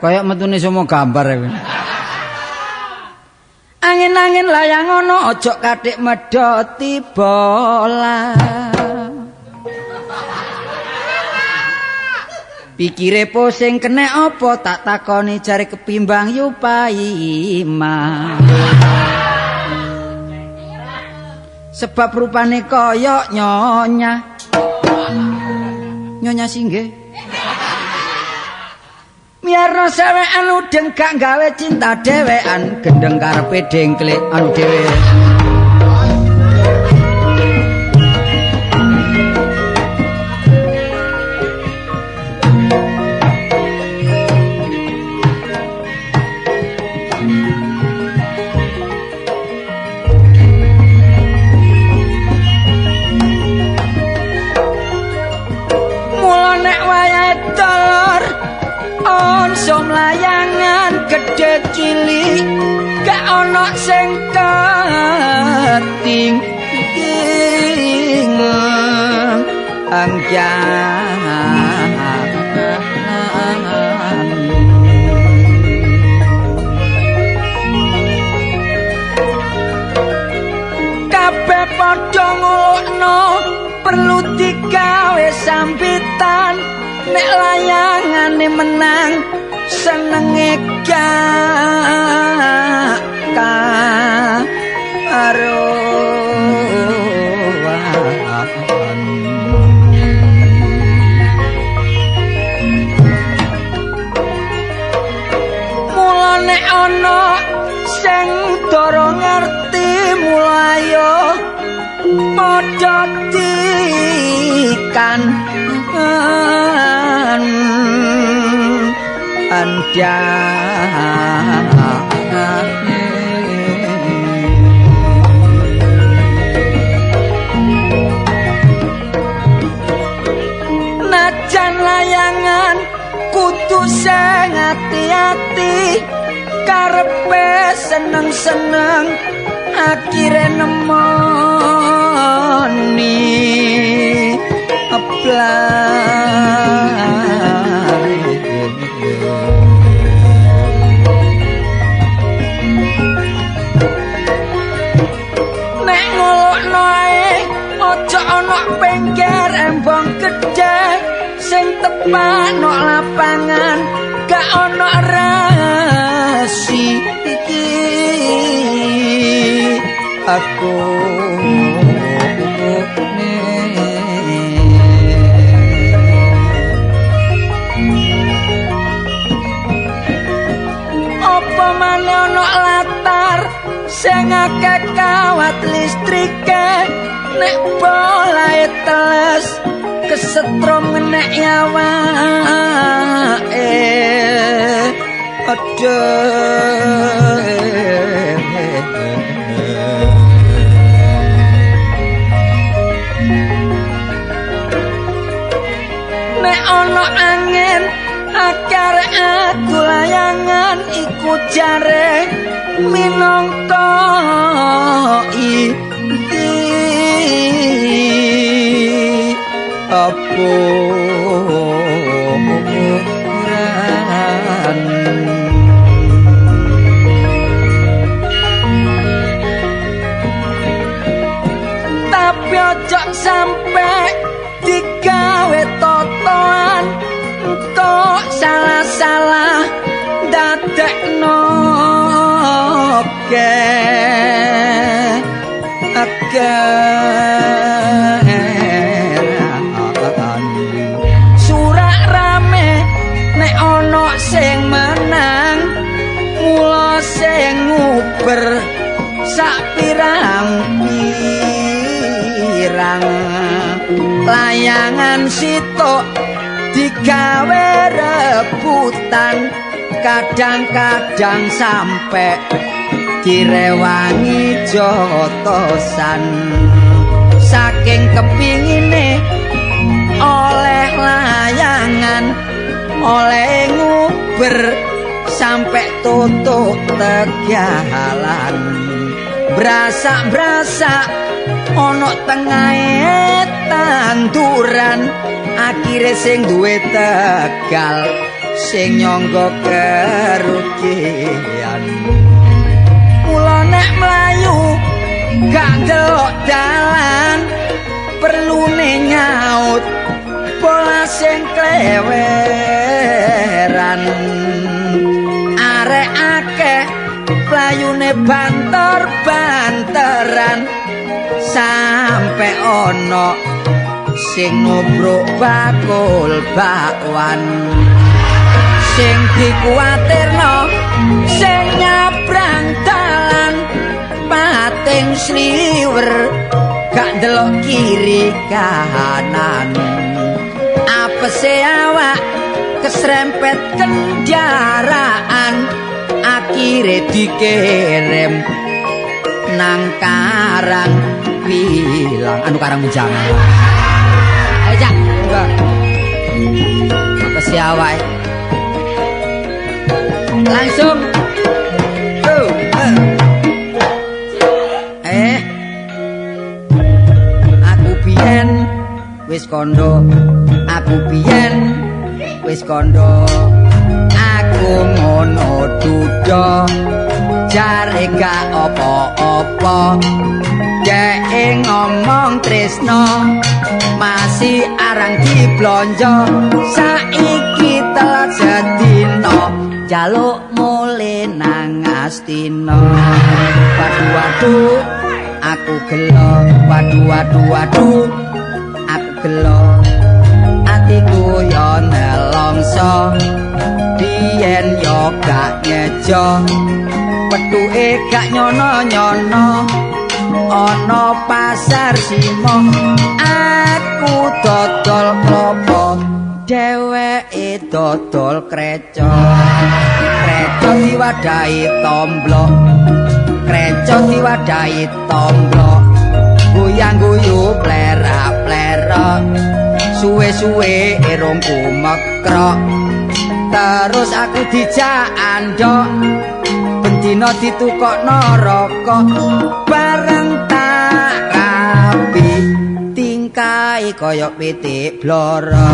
Kayak metune semua gambar ya. Angin-angin layang ono ojo katik medhoti bola. Pikire pusing kene apa tak takoni jare kepimbang yu paima. Sebab rupane kaya nyonya. Nyonya singgih. Miarno sewekan udeng gak gawe cinta dhewean, gendeng karepe dengklik anu dhewe. Mula nek wayahe dolor onsom layangan gedhe cilik gak ana sing keting kabeh padha ngolokno perlu digawe sambitan nek layangane menang senenge gak karuan. Mula nek ana sing dara ngerti mula ayo padha dikan najan layangan kudu sing ati-ati karepe seneng-seneng akhire nemoni nek ngolokno ae aja ana pengger embong gedhe sing tepak nok lapangan gak ana rasi iki aku. Apa maneh ana latar sing akeh kawat listrike nek bolae teles kesetrum ngenek awake nek ana angin akare adu layangan iku jare minangka iki apa tapi ojo sampe digawe totoan kok salah-salah dadekno surak rame nek ana sing menang mula sing nguber sak pirang-pirang layangan sitok digawe rebutan kadang-kadang sampe direwangi jotosan saking kepingine oleh layangan oleh nguber sampe tutuk tegalan brasak-brasak ana tengahe tanduran akhire sing duwe tegal sing nyangga kerugian. Mula nek mlayu gak delok dalan, perlune nyaut bola sing kleweran. Arek akeh playune banter-banteran sampe ana sing nubruk bakul bakwan. Sing dikuwatirno sing nyabrang dalan pating sliwer gak ndelok kiri kanan. Apese awak kesrempet kendaraan akhire dikirim nang karang pilang anu karang menjangan. Ayo Cak, enggak. Apese awake langsung. Tuh. Aku biyen wis kondo, aku biyen wis kondo, aku ngono duda jare gak apa-apa. Dhek ngomong tresno masih arang diblonjo, saiki telat sedina jaluk mule nang Astina. Waduh waduh aku gelo, waduh waduh waduh aku gelo, atiku yo nelongso biyen yo gak ngejo, petuke gak nyono-nyono ana pasar simo. Aku dodol klopo, dheweke dodol kreco, kreco diwadahi tomblok, kreco diwadahi tomblok, guyang-guyu plerak-plerok, suwe-suwe irungku mekrok. Terus aku dijak andhok, bendina ditukokno rokok, bareng tak rapi tingkahe kaya pitik bloro.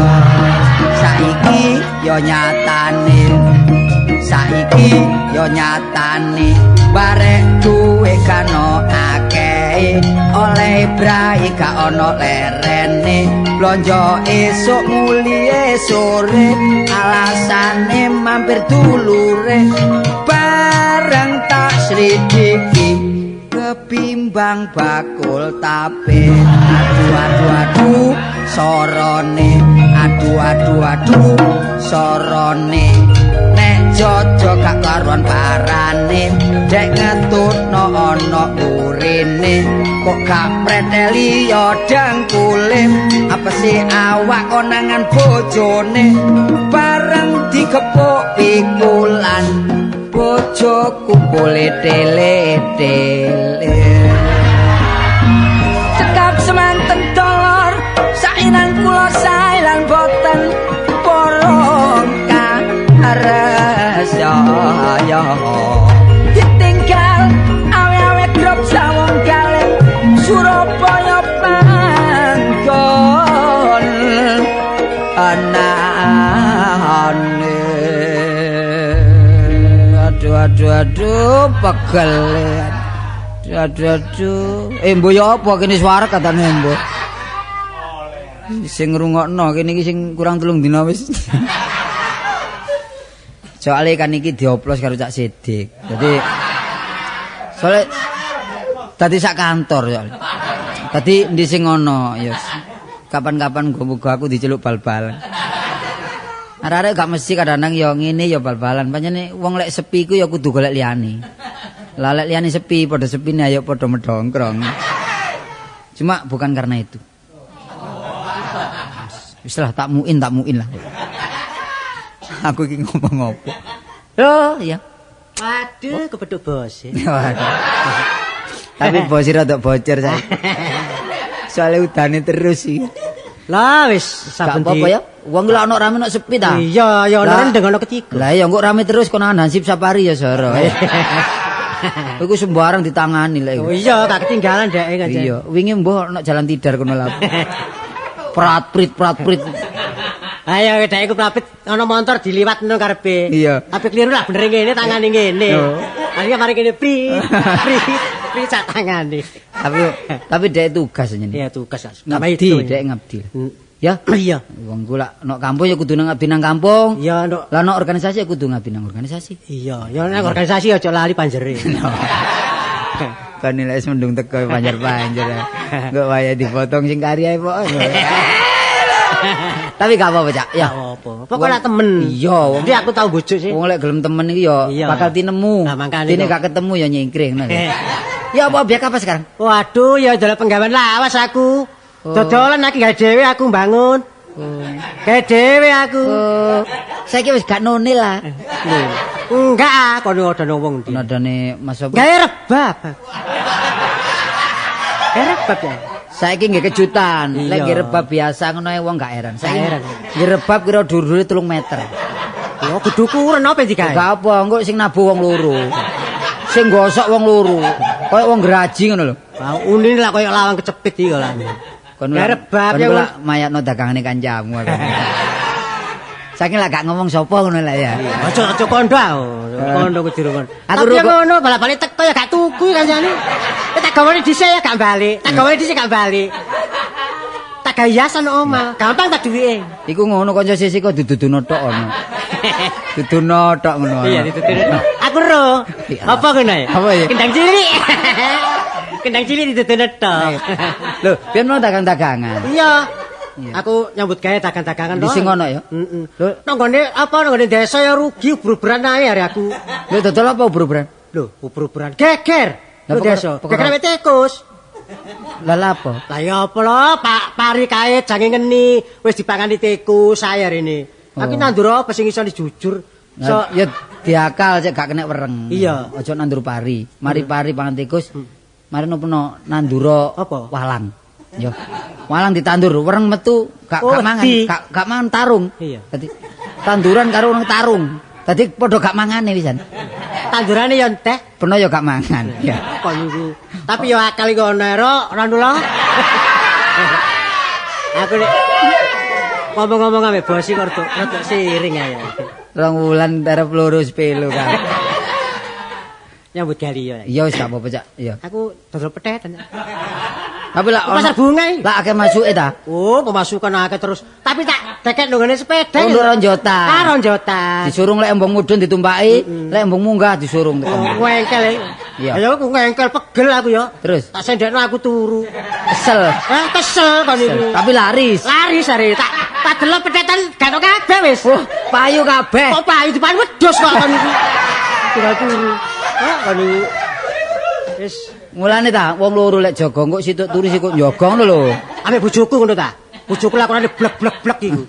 Saiki yo nyatane, saiki yo nyatane, barek duwe kano akeh, oleh brai gak ono lerene, blonjo esuk mulie sore, alasane mampir dulure, bareng tak sridiki kebimbang bakul tape. Aduh aduh aduh sorone, aduh aduh aduh sorone, nek jojo gak karuan parane, dek ngetutno ana urine, kok gak preteli ya dengkule, apa sih awak konangan bojone, bareng digepuk pikulan bojoku boleh tele-tele. Cekap semanten dolor sainan kula sailan boten porong karesaya. Ditinggal awe-awe grop sawong kaleng Surabaya panggon anane. Aduh aduh aduh pegel. Aduh aduh aduh. Mbok ya apa kene suara katane mbok. Sing ngrungokno kene iki sing kurang 3 dina wis. Soale kan iki dioplos karo Cak Sidik. Dadi soale dadi sak kantor soale. Dadi endi sing ngono ya. Kapan-kapan muga aku diceluk bal-balan. Arek-arek gak mesti kadang-kadang ya ngene ya bal-balan. Pancene wong lek sepi ku ya kudu golek liyane. Lah lek liyane sepi, padha sepine ayo padha medongkrong. Cuma bukan karena itu. Wis lah tak muin lah. Aku iki ngomong apa? Oh, iya. Waduh, kepethuk bos. Waduh. Tapi bos rada bocor saiki. Soale udane terus iki. Lah wis Gak saben apa-apa ya. Wong lek ana rame nek sepi ta. Iya, ya ana rendeng ana ketiga. Lah ya engko rame terus konangan hansip safari ya Soro. Iku sembarang ditangani lek iku. Oh iya, gak ketinggalan dhek kan. Iya, wingi mbuh ana jalan tidar kono lha. Prat-prit prat-prit. Ayo dhek iku prapit ana montor diliwat ngono karepe. Iya. Tapi keliru lah bener ngene tangane ngene. Oh. Akhirnya mari ngene pri pri pri sak tangane. Tapi dhek tugas nyene. Iya tugas. Ngabdi, dhek ngabdi. Ya. Iya. Wong ku lak nok kampung ya kudu nang ngabdi nang kampung. Iya, Nduk. Lah nok organisasi ya kudu ngabdi nang organisasi. Iya, ya nek organisasi aja lali panjere. Kan nilai mendung teko panjer-panjer. Engko wayahe dipotong sing kari ae pok. Tapi gak apa-apa, Cak. Ya Ya. apa. Pokoke lak temen. Iya, wong Jadi aku tau bojo sih. wong lek gelem temen iki ya bakal tinemu. Nah, mangkane Dene kok. gak ketemu ya nyingkrih ngono. Ya apa biak apa sekarang? Waduh, ya dalam penggawean lawas aku. Oh. Dodolan lagi gawe dhewe aku bangun. Oh. Gawe dhewe aku. Oh, saiki wis gak none lah. Lho, enggak ah, kono ada wong ndi. Nadane Mas apa? Gawe rebab. Gawe rebab ya. Saiki nggih kejutan. Iya. Lek nggih rebab biasa ngono ae wong gak heran. Saiki Gak heran. nggih rebab kira dhuwure 3 meter. Ya kudu kuren apa digawe? Gak apa, engko sing nabuh wong loro. Sing gosok wong loro. Kayak wong geraji ngono lho. Wah, unine lah koyo lawang kecepit iki kok lah. Kon Gawe rebab kon ya lak mayatno dagangane kancamu aku. Saiki lak gak ngomong sapa ngono lah ya. Aja aja kondo ah. Kondo kudu dirungokno. Aku Tapi ya rukuk- ngono bala-balik teko ya gak tuku kancane. Eh tak gawane dhisik ya gak balik. Tak gawane dhisik gak balik. Tak gawe hiasan omah. Gampang tak duwike. Iku ngono kanca sisi kok diduduno tok ono. Duduno tok ngono. Iya ditutuno. Aku ro. Iya. Apa ngono ya? Apa ya? Kendang cilik. Kendang cilik ditutuno tok. Lho, biyen mau dagang-dagangan. Iya. Iya. Aku nyambut gawe dagang-dagangan Di sing ono ya? Heeh. Lho. Nang nggone apa nang nggone desa ya rugi ubur-uburan ae hari aku. Lho dodol apa ubur-uburan? Lho, ubur-uburan geger. Lah, Lho desa. perkara- Geger wit tikus. Lah lha apa? Lah ya apa lho, Pak pari kae jange ngeni, wis dipangani tikus ae hari ini. Aku Oh. nandur apa sing iso dijujur. So, Nah, ya diakal cek gak kena wereng. Iya. Aja nandur pari. Mari pari pangan tikus. Mari nopo nandura Apa? walang. Yo. Walang ditandur, wereng metu gak Oh, gak mangan, wedi. gak mangan tarung. Iya. Dadi tanduran karo wong tarung. Dadi padha gak mangane pisan. tandurane ya entek. Peno ya gak mangan. Ya. Kok niku. Tapi ya akal iku ono ero, ora nulung. Aku nek ngomong-ngomong ambek bos iki kok rada siring ae. Rong wulan terep loro sepelo kan. Nyambut gawe ya. Iya wis gak apa-apa, Cak. Iya. Aku dodol petet. Tapi lak Pasar bunga iki. Lak akeh masuke ta? Oh, pemasukan akeh terus. Tapi tak dekek nunggone sepeda. Oh, ronjotan. Ah, ronjotan. Disurung lek embung mudhun ditumpaki, lek embung munggah disurung tekan. Oh, ngengkel. Iya. Ayo aku ngengkel pegel aku ya. Terus? Tak sendekno aku turu. Kesel. Eh, kesel kon iku. Tapi laris. Laris are tak tak delok petetan gak ono kabeh wis. Wah, payu kabeh. Kok payu depan wedhus kok kon iku. Tinggal turu. Ah, kon iku. Wis Mulane ta wong loro lek jaga engko situk turu sikuk njaga ngono lho. ambek bojoku ngono ta. Bojoku lakonane blek-blek-blek iku.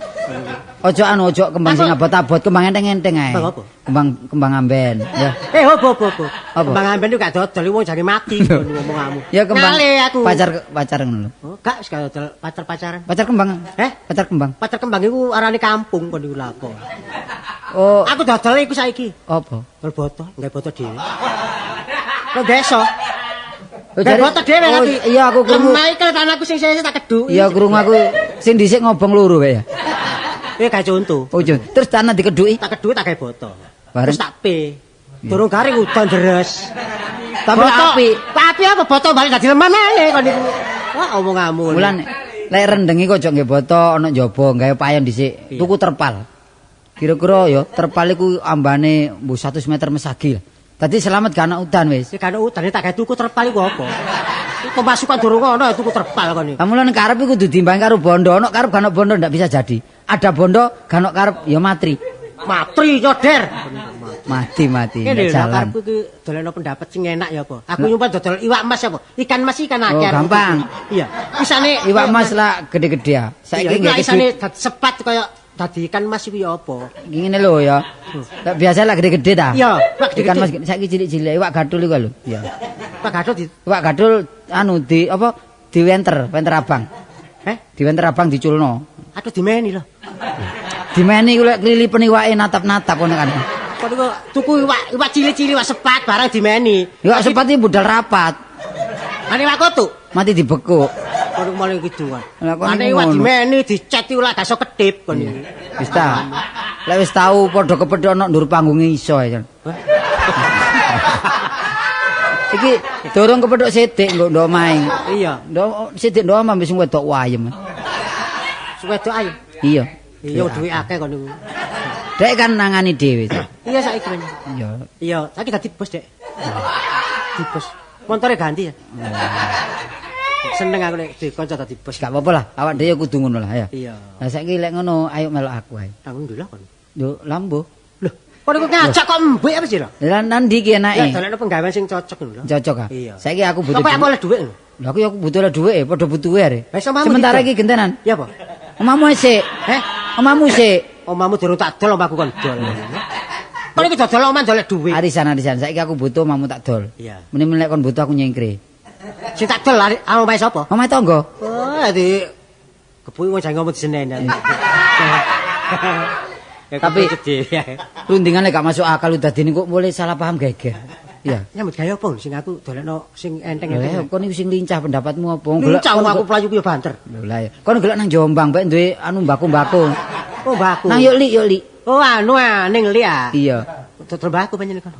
Ojo anu ojo kembang sing abot-abot, kembang enteng-enteng ae. Kembang apa? Kembang kembang amben. Ya. Eh, opo opo opo. Apa? Kembang amben itu gak dodol wong jane mati ngono ngomonganmu. Ya kembang Ngale aku. pacar pacar ngono lho. Oh, gak wis gak dodol pacar-pacaran. Pacar kembang. Eh? Pacar kembang. Pacar kembang iku arane kampung kon iku lha apa. Oh, Aku dodol iku saiki. apa? Dodol botol, gawe botol dhewe. Kok desa? Oh, Gawe botol dhewe oh, nanti. Iya aku krungu. Lemah iki tanahku sing sese tak keduki. Iya krungu aku sing dhisik ngobong loro wae ya. Kowe gak contoh. Oh, Jun. Terus tanah dikeduki. Tak keduki tak gawe botol. Bareng. Terus tak pe. Durung garing udan deres. Tapi lak apik. Api apa botol balik dadi lemah maneh kon iku. Wah, omonganmu. Mulane lek rendeng iku aja nggih boto ana njaba gawe payon dhisik. Iya. Tuku terpal. Kira-kira ya terpal iku ambane mbuh 100 meter mesagi lah. Dadi selamat gak ana udan wis. Sing kan udane tak gawe tuku terpal iku apa? Iku pemasukan durung ono tuku terpal kon iku. Lah mulane karep iku kudu diimbangi karo bondo. Ono karep gak ono bondo ndak bisa jadi. Ada bondo gak ono karep ya matri. Matri nyoder. Mati mati Kene ndak lho jalan. karepku iki doleno pendapat sing enak ya apa? Aku nyumpah dodol iwak mas apa? Ikan mas ikan Oh, akeh. gampang. Iya. Isane Iwak mas lah gede-gede ya. Saiki Saiki nggih isane dadi sepat kaya dadi ikan mas iku ya apa? Ngene lho ya. Lah biasa lah gede-gede ta. Iya, iwak gede-gede. Ikan mas saiki cilik-cilik iwak gadul iku lho. Iya. Pak Gadot di Iwak gadul anu di apa diwenter, wenter abang. Eh, Diwenter abang diculno. aduh dimeni lho. Dimeni iku lek klilipen iwake natap-natap ngono kan. Kok niku tuku iwak iwak cilik-cilik iwak sepat barang dimeni. Iwak sepat iki budal rapat, Ane iwak kotuk. mati dibekuk. Kono maling kidungan. Lah, kon Ane iku iwak ngono. dimeni dicet iku lak gak iso kedip kon iki. Wis ta. Lek wis tau padha kepethuk ana ndur panggunge iso ya. Iki durung kepethuk sithik nggo ndok omahe. Iya. Ndok sithik ndok omah wis wedok wayem. Wedok ayo. Iya. Iya duwe akeh kon niku. Dek kan nangani dhewe. Iya saiki men. Iya. Iya, saiki dadi bos, Dek. Dadi bos. Montore ganti ya. Seneng aku nek duwe kanca dadi bos. Gak apa-apa lah, awak dhewe kudu ngono lah ya. Iya. Lah saiki lek ngono ayo melok aku ae. Tanggung dulu kon. Yo lambo. Loh, kon iku ngajak kok mbek apa sih lho? Lah nandi ki Ya enake. dolekno penggawean sing cocok ngono lho. Cocok ah. Iya. Saiki aku butuh. Apa aku oleh dhuwit lho? Lah aku ya aku butuh oleh dhuwit, padha butuhe are. Lah, iso omamu Sementara didol. iki gentenan. Ya apa? Omamu sik. Heh, Omamu sik. omamu durung tak dol, omaku kon dol. Kon iki dodol omah dolek dhuwit. Arisan-arisan saiki aku butuh omamu tak dol. Iya. Meni lek kon butuh aku nyengkre. Sing tak dol lari omahe sapa? Omahe tangga. Oh, di kepuki wong jangan ngomong diseneni. Tapi- Rundingane gak masuk akal udah dene kok mulai salah paham geger. Iya. Nyambut gawe apa sing aku dolekno sing Lah enteng-enteng. kon iku sing lincah pendapatmu apa? Wong golek- Lincah kon wong aku playu ku ya banter. Lho lah ya. Kon golek nang Jombang bae duwe anu mbako-mbako. Oh, mbakku. Nang yuk li yuk li. Oh, anu ning li ah. Iya. Dodol mbakku panjenengan kono.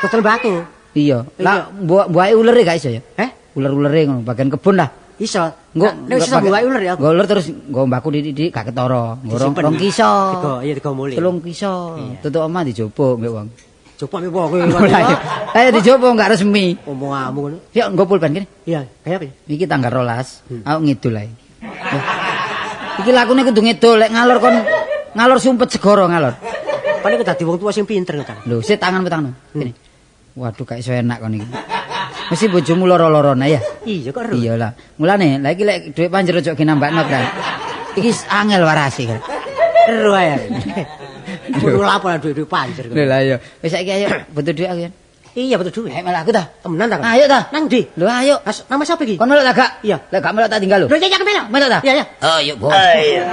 Dodol mbakku. Iya. Lah mbuake ulere gak iso ya? Heh? Uler-ulere ngono bagian kebun lah. Iso. Engko Nek iso mbuake uler ya. Nggo uler terus nggo mbakku didik gak ketara. Nggo Disimpen. rong kiso. Tiga, iya tiga muli. Telung kiso. Tutuk omah dijupuk mbek wong. Coba mi wong kuwi. Lah iya. Ayo dijupuk gak resmi. Omonganmu ngono. Yuk nggo pulpen kene. Iya, kaya apa ya? Iki tanggal 12, aku ngidul ae. Lah, iki lakune kudu ngidul lek ngalor kon ngalor sumpet segara ngalor. Kon iku dadi wong tua sing pinter kan. Lho, sik tanganmu tanganmu. Kene. Waduh gak iso enak kon iki. Mesti bojomu loro-lorone ya. Iya kok ero. Iya lah. Mulane lah iki lek dhuwit panjer ojo ginambakno, Kang. Iki angel warase, Kang. Ero ae. Kudu lapo dhuwit-dhuwit panjer. Lho lah iya. Wis saiki ayo butuh dhuwit aku ya. Iya betul dhuwit. Ayo malah aku ta. Temenan ta kon? Ayo ta. Nang ndi? Lho ayo. As, nama sapa iki? Kon melok ta gak? Iya. Lek gak melok tak tinggal lho. Lho iya melok. Melok ta? Iya iya. Ayo, Bos. Ayo.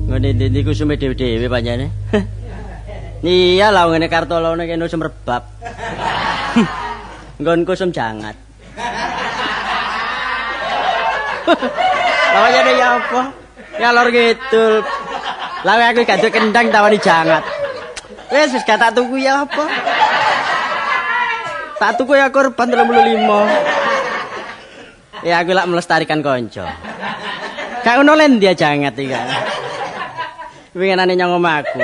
Ngene ndi ku sume dhewe-dhewe pancene. Iya lah ngene Kartolone kene semerbab. Nggonku sum jangat. Lah pancene ya apa? Ngalor ngidul. Lah aku gak duwe kendang tawani jangat. Wis wis gak tak tuku ya apa? Tak tuku ya korban 35. Ya aku lak melestarikan kanca. Gak ngono len dia jangat iki. Winginane nyang omahku.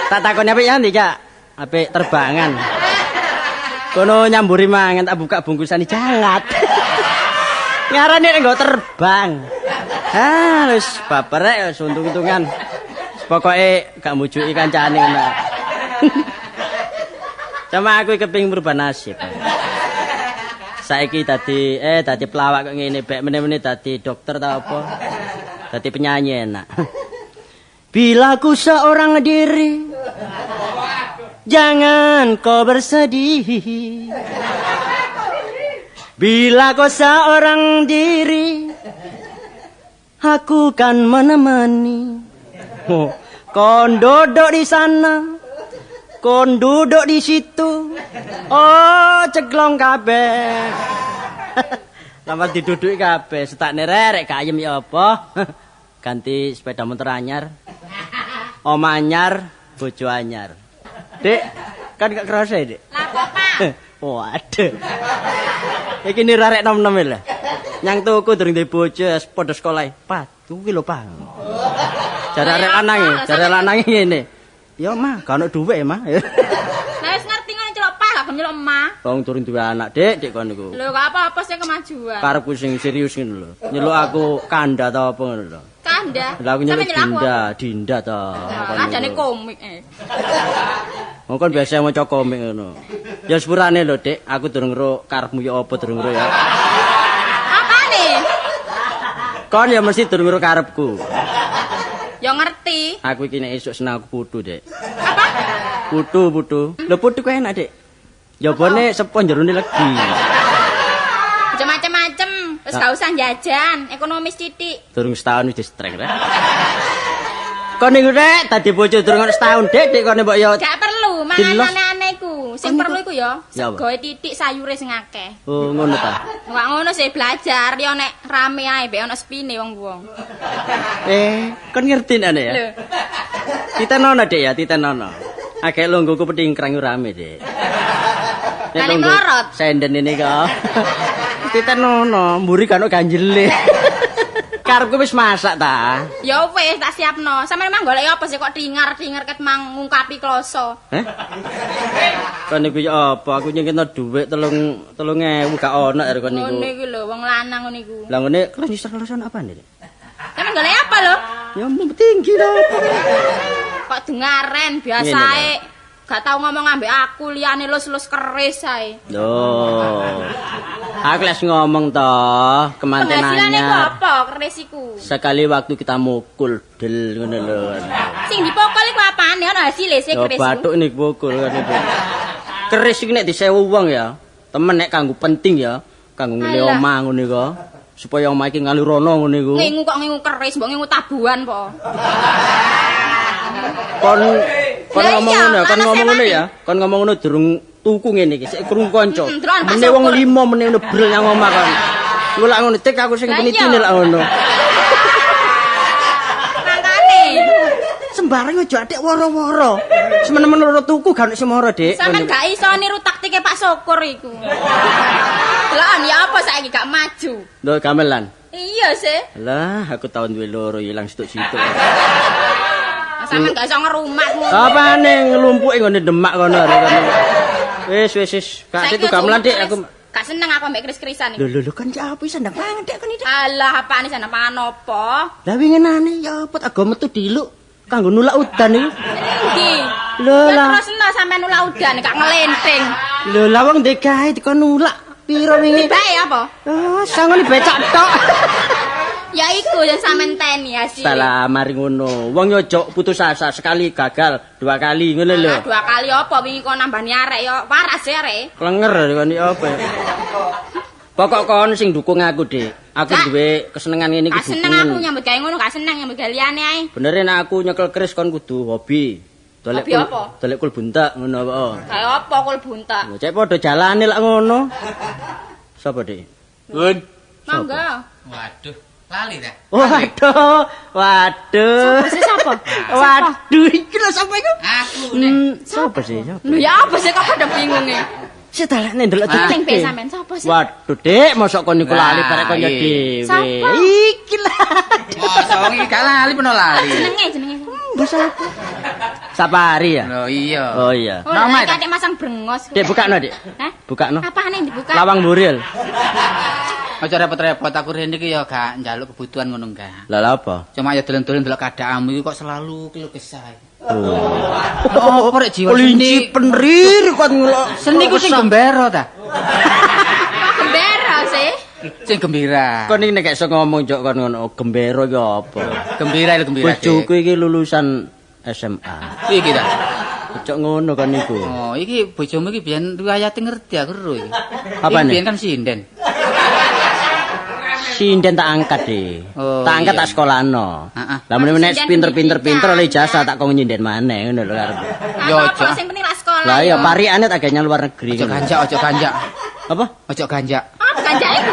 Tak takoni apik ya ndi, Cak? Apik terbangan. Kono nyamburi mangan tak buka bungkusan jangat. Ngarane nek nggo terbang. Ah, wis baper rek wis untung-untungan. Pokoke gak mujuki kancane ngono. Sama aku kepingin merubah nasib. Saiki dadi dadi pelawak kok ngene bek meneh-meneh dadi dokter ta apa. Dadi penyanyi enak. Bila ku seorang diri, jangan kau bersedih. Bila kau seorang diri, aku kan menemani. Oh, kon duduk di sana, kon duduk di situ. Oh, ceglong kabeh. Lama diduduki kabeh, setakne rerek gak ayem ya apa. Ganti sepeda motor anyar. Oma anyar, bojo anyar. Dik, kan gak kerasa ya, Dik? Lah kok, Pak? Waduh. Iki niru arek nom-nom lho. Nyang tuku durung duwe bojo wis padha sekolah. Pak, tuku ki lho, Pak. Jare arek lanang, jare lanang ngene. Ya, Mah, gak ono dhuwit, Mah. Lah wis ngerti ngono celok Pak, gak nyelok Emah. Wong durung duwe anak, Dik, Dik kon niku. Lho kok apa-apa sing kemajuan. Karepku sing serius ngono lho. Nyeluk aku kanda ta apa ngono lho. Kanda. Lah aku nyeluk Sampe nyeluk aku Dinda, Dinda ta. apa? Adane komik eh. Wong kon biasa maca komik ngono. Ya sepurane lho, Dik, aku durung ro karepmu ya apa durung ro ya. Kon ya mesti durung nguruk karepku. Ya ngerti. Aku iki nek esuk seneng aku putu, Dek. Apa? Putu, putu. Lho putu ku enak, Dek. Jabone sepo jerone legi. Aja macem-macem. Wis gak usah jajan, ekonomis titik. Durung setahun wis distreng, Rek. Kon niku Rek, dadi bojo durung ono setahun, Dek, Dek kon mbok yo. Gak perlu mangan Dilos. aneh-aneh iku. Sing perlu iku ya Ya apa? segoe titik sayure sing akeh. Oh, ngono ta. Enggak ngono sih belajar yo nek rame ae mbek ono sepine wong-wong. Kon ngerti nek ya? Lho, Titenono, Dek ya, titenono. Akeh lungguhku petingkrang yo rame, Dek. Lah, nek melorot? Senden ini kok. Titenono, mburi kan ganjele. Karepku wis masak ta. ya wis tak siapno. Sampeyan emang golek apa sih kok tingar-tingar ket mang ngungkapi kloso. Heh? Kon niku ya apa? Aku nyengketno dhuwit 3.000 gak ono arek kon niku. Ngono iku lho wong lanang ngono iku. Lah ngene kloso-kloso apa nih? Sampeyan golek apa lho? Ya mau tinggi to. Kok dengaren biasae gak tau ngomong ambek aku liyane lus-lus keris ae. Loh. Aku les ngomong to, kemanten Penghasilan iku anyar. apa keris iku? Sekali waktu kita mukul del ngono lho. Sing dipokol iku apane ono hasile sih Ya keris iku. bathuk nih pukul kan itu. Keris iki nek disewu wong ya, temen nek kanggo penting ya, kanggo ngene Alah. omah ngono iku. Supaya omah iki ngalir rono ngono iku. Ngingu kok ngingu keris, mbok ngingu tabuhan po. Kon kon Lah ngomong iya, ngono ya, kon ana ngomong ngono sewani. ya. Kon ngomong ngono durung tuku ngene iki, sik krungu kanca. Delon, Pak Mene wong Syukur. limo mene ngono brel nang omah kon. Iku lak ngono tik aku sing Lah iya. penitine lak ngono. Mangkane. Sembarang aja adik woro-woro. Semen-men loro tuku gak ono sing moro, Dik. Sampeyan gak iso niru taktike Pak Syukur iku. Delon ya apa saiki gak maju. Lho gamelan. Iya sih. Lah, aku tahun duwe loro ilang situk-situk. Sampeyan gak iso ngerumat ngono. Apane nglumpuke nggone Demak kono arek kono. Wis wis wis, gak Saiki itu gamelan aja Dik aku. Gak seneng aku ambek keris-kerisan Lho iki. lho lho kan ya apa sandang pangan Dik kon iki. Alah apane sana pangan apa? Lah winginane ya apa agak metu diluk kanggo nulak udan iku. Endi? Lho Ya lah. terus no sampean nulak udan gak ngelenting. Lho lah wong ndek gawe dikon nulak piro wingi? Bae apa? Ah, sangone becak tok. Ya iku yang sampean teni hasilnya. Salah mari ngono. Wong yo ojo putus asa sekali gagal, dua kali ngono lho. Alah, dua kali apa wingi kon nambani arek ya waras ya arek. Klenger kon iki apa ya? Pokok kon sing dukung aku, Dik. Aku Gak. duwe kesenengan ngene iki Gak seneng aku dukungan. nyambut gawe ngono, gak seneng nyambut gawe liyane ae. Bener nek aku nyekel keris kon kudu hobi. Dolek Hobi apa? Dolek kul buntak ngono apa. Gawe apa kul buntak. Lho, Cek padha jalane lak ngono. Sapa, Dik? Bun. Monggo. Waduh, lali ta? Waduh, waduh. Sapa sih sapa? Waduh, iki lho sapa iku? Aku nek. Sapa sih? Sapa? Lho ya apa sih kok padha bingung e? Sik dalane ndelok Eling titik. pe sampean sapa sih? Waduh, Dik, mosok kon niku lali Lah, barek kon yo iya. dhewe. Sapa? Iki lah. Mosok wong iki gak lali peno lali. Jenenge jenenge. Mbok sapa? Sapari ya? Lho iya. Oh iya. Oh, Nama lha ta? iki masang brengos. Dik bukakno, Dik. Hah? Bukakno. Apane dibuka? Lawang buril. Aja repot-repot aku rene iki ya gak njaluk kebutuhan ngono enggak. Lah lha apa? Cuma ya dolen-dolen delok keadaanmu iki kok selalu keluh kesah. Oh. Apa rek jiwa Kelinci seni? penrir kon ngelok. Seni ku sing gembira ta? Kok gembira sih? Sing gembira. Kon iki nek gak iso ngomong jok kon ngono gembira iki apa? Gembira lho gembira. Dik. Bojoku iki lulusan SMA. Iki ta. Cok ngono kon niku. Oh, iki bojomu iki biyen riwayate ngerti aku ro iki. Apane? Iki biyen kan sinden. Sinden tak angkat deh. Oh, tak angkat iya. tak sekolahno. Heeh. Lah meneh nek Sinden pinter-pinter pinter oleh pendidikan. ijazah tak kong nyinden maneh ngono lho karepe. Yo, Apa aja. sing penting lak sekolah. Lah iya ya. parikane tak gawe luar negeri. Ojo ngono. ganjak, ojo ganjak. Apa? Ojo ganjak. Apa ganjak iku?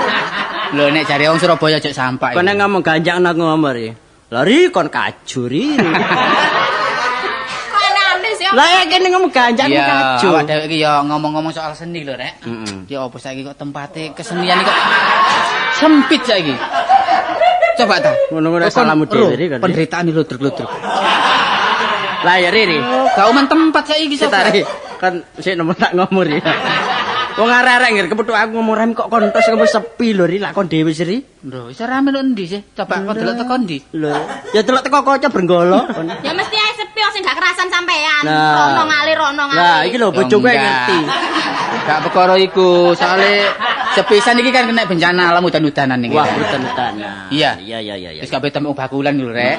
Lho nek jare wong Surabaya ojo sampak. Kon nek ngomong ganjak aku ngomong ri. Lari kon kajuri. Kok aneh-aneh sih. Lah ya kene ngomong ganjak aku Iya, kajur. awak dhewe iki ya ngomong-ngomong soal seni lho, Rek. Heeh. Ya apa saiki kok tempate kesenian iki kok sempit saiki. Coba ta. Ngono-ngono Kon salamu ro, dhewe ri, kan. Penderitaan iki ludruk-ludruk. Lah ya ri. ri. Oh, gak uman tempat saiki Sik sapa. ta, ri. Kan sik nemen tak ngomong ri. Wong arek-arek ngger kepethuk aku ngomong rem kok kontos ngomong sepi lho ri lak kon dhewe sih ri. Lho, iso rame lho endi sih? Coba kon delok teko endi? Lho, ya delok teko kaca brenggolo. Ya mesti ae sepi wong sing gak kerasan sampean. Nah. Rono ngalir rono ngalir. Lah iki lho Ya bojoku yang enggak. ngerti. Gak perkara iku, soalé Sepisan iki kan kena bencana alam udan-udanan iki. Wah, udan-udanan. Iya. Iya. Wis kabeh temu bakulan lho, Rek.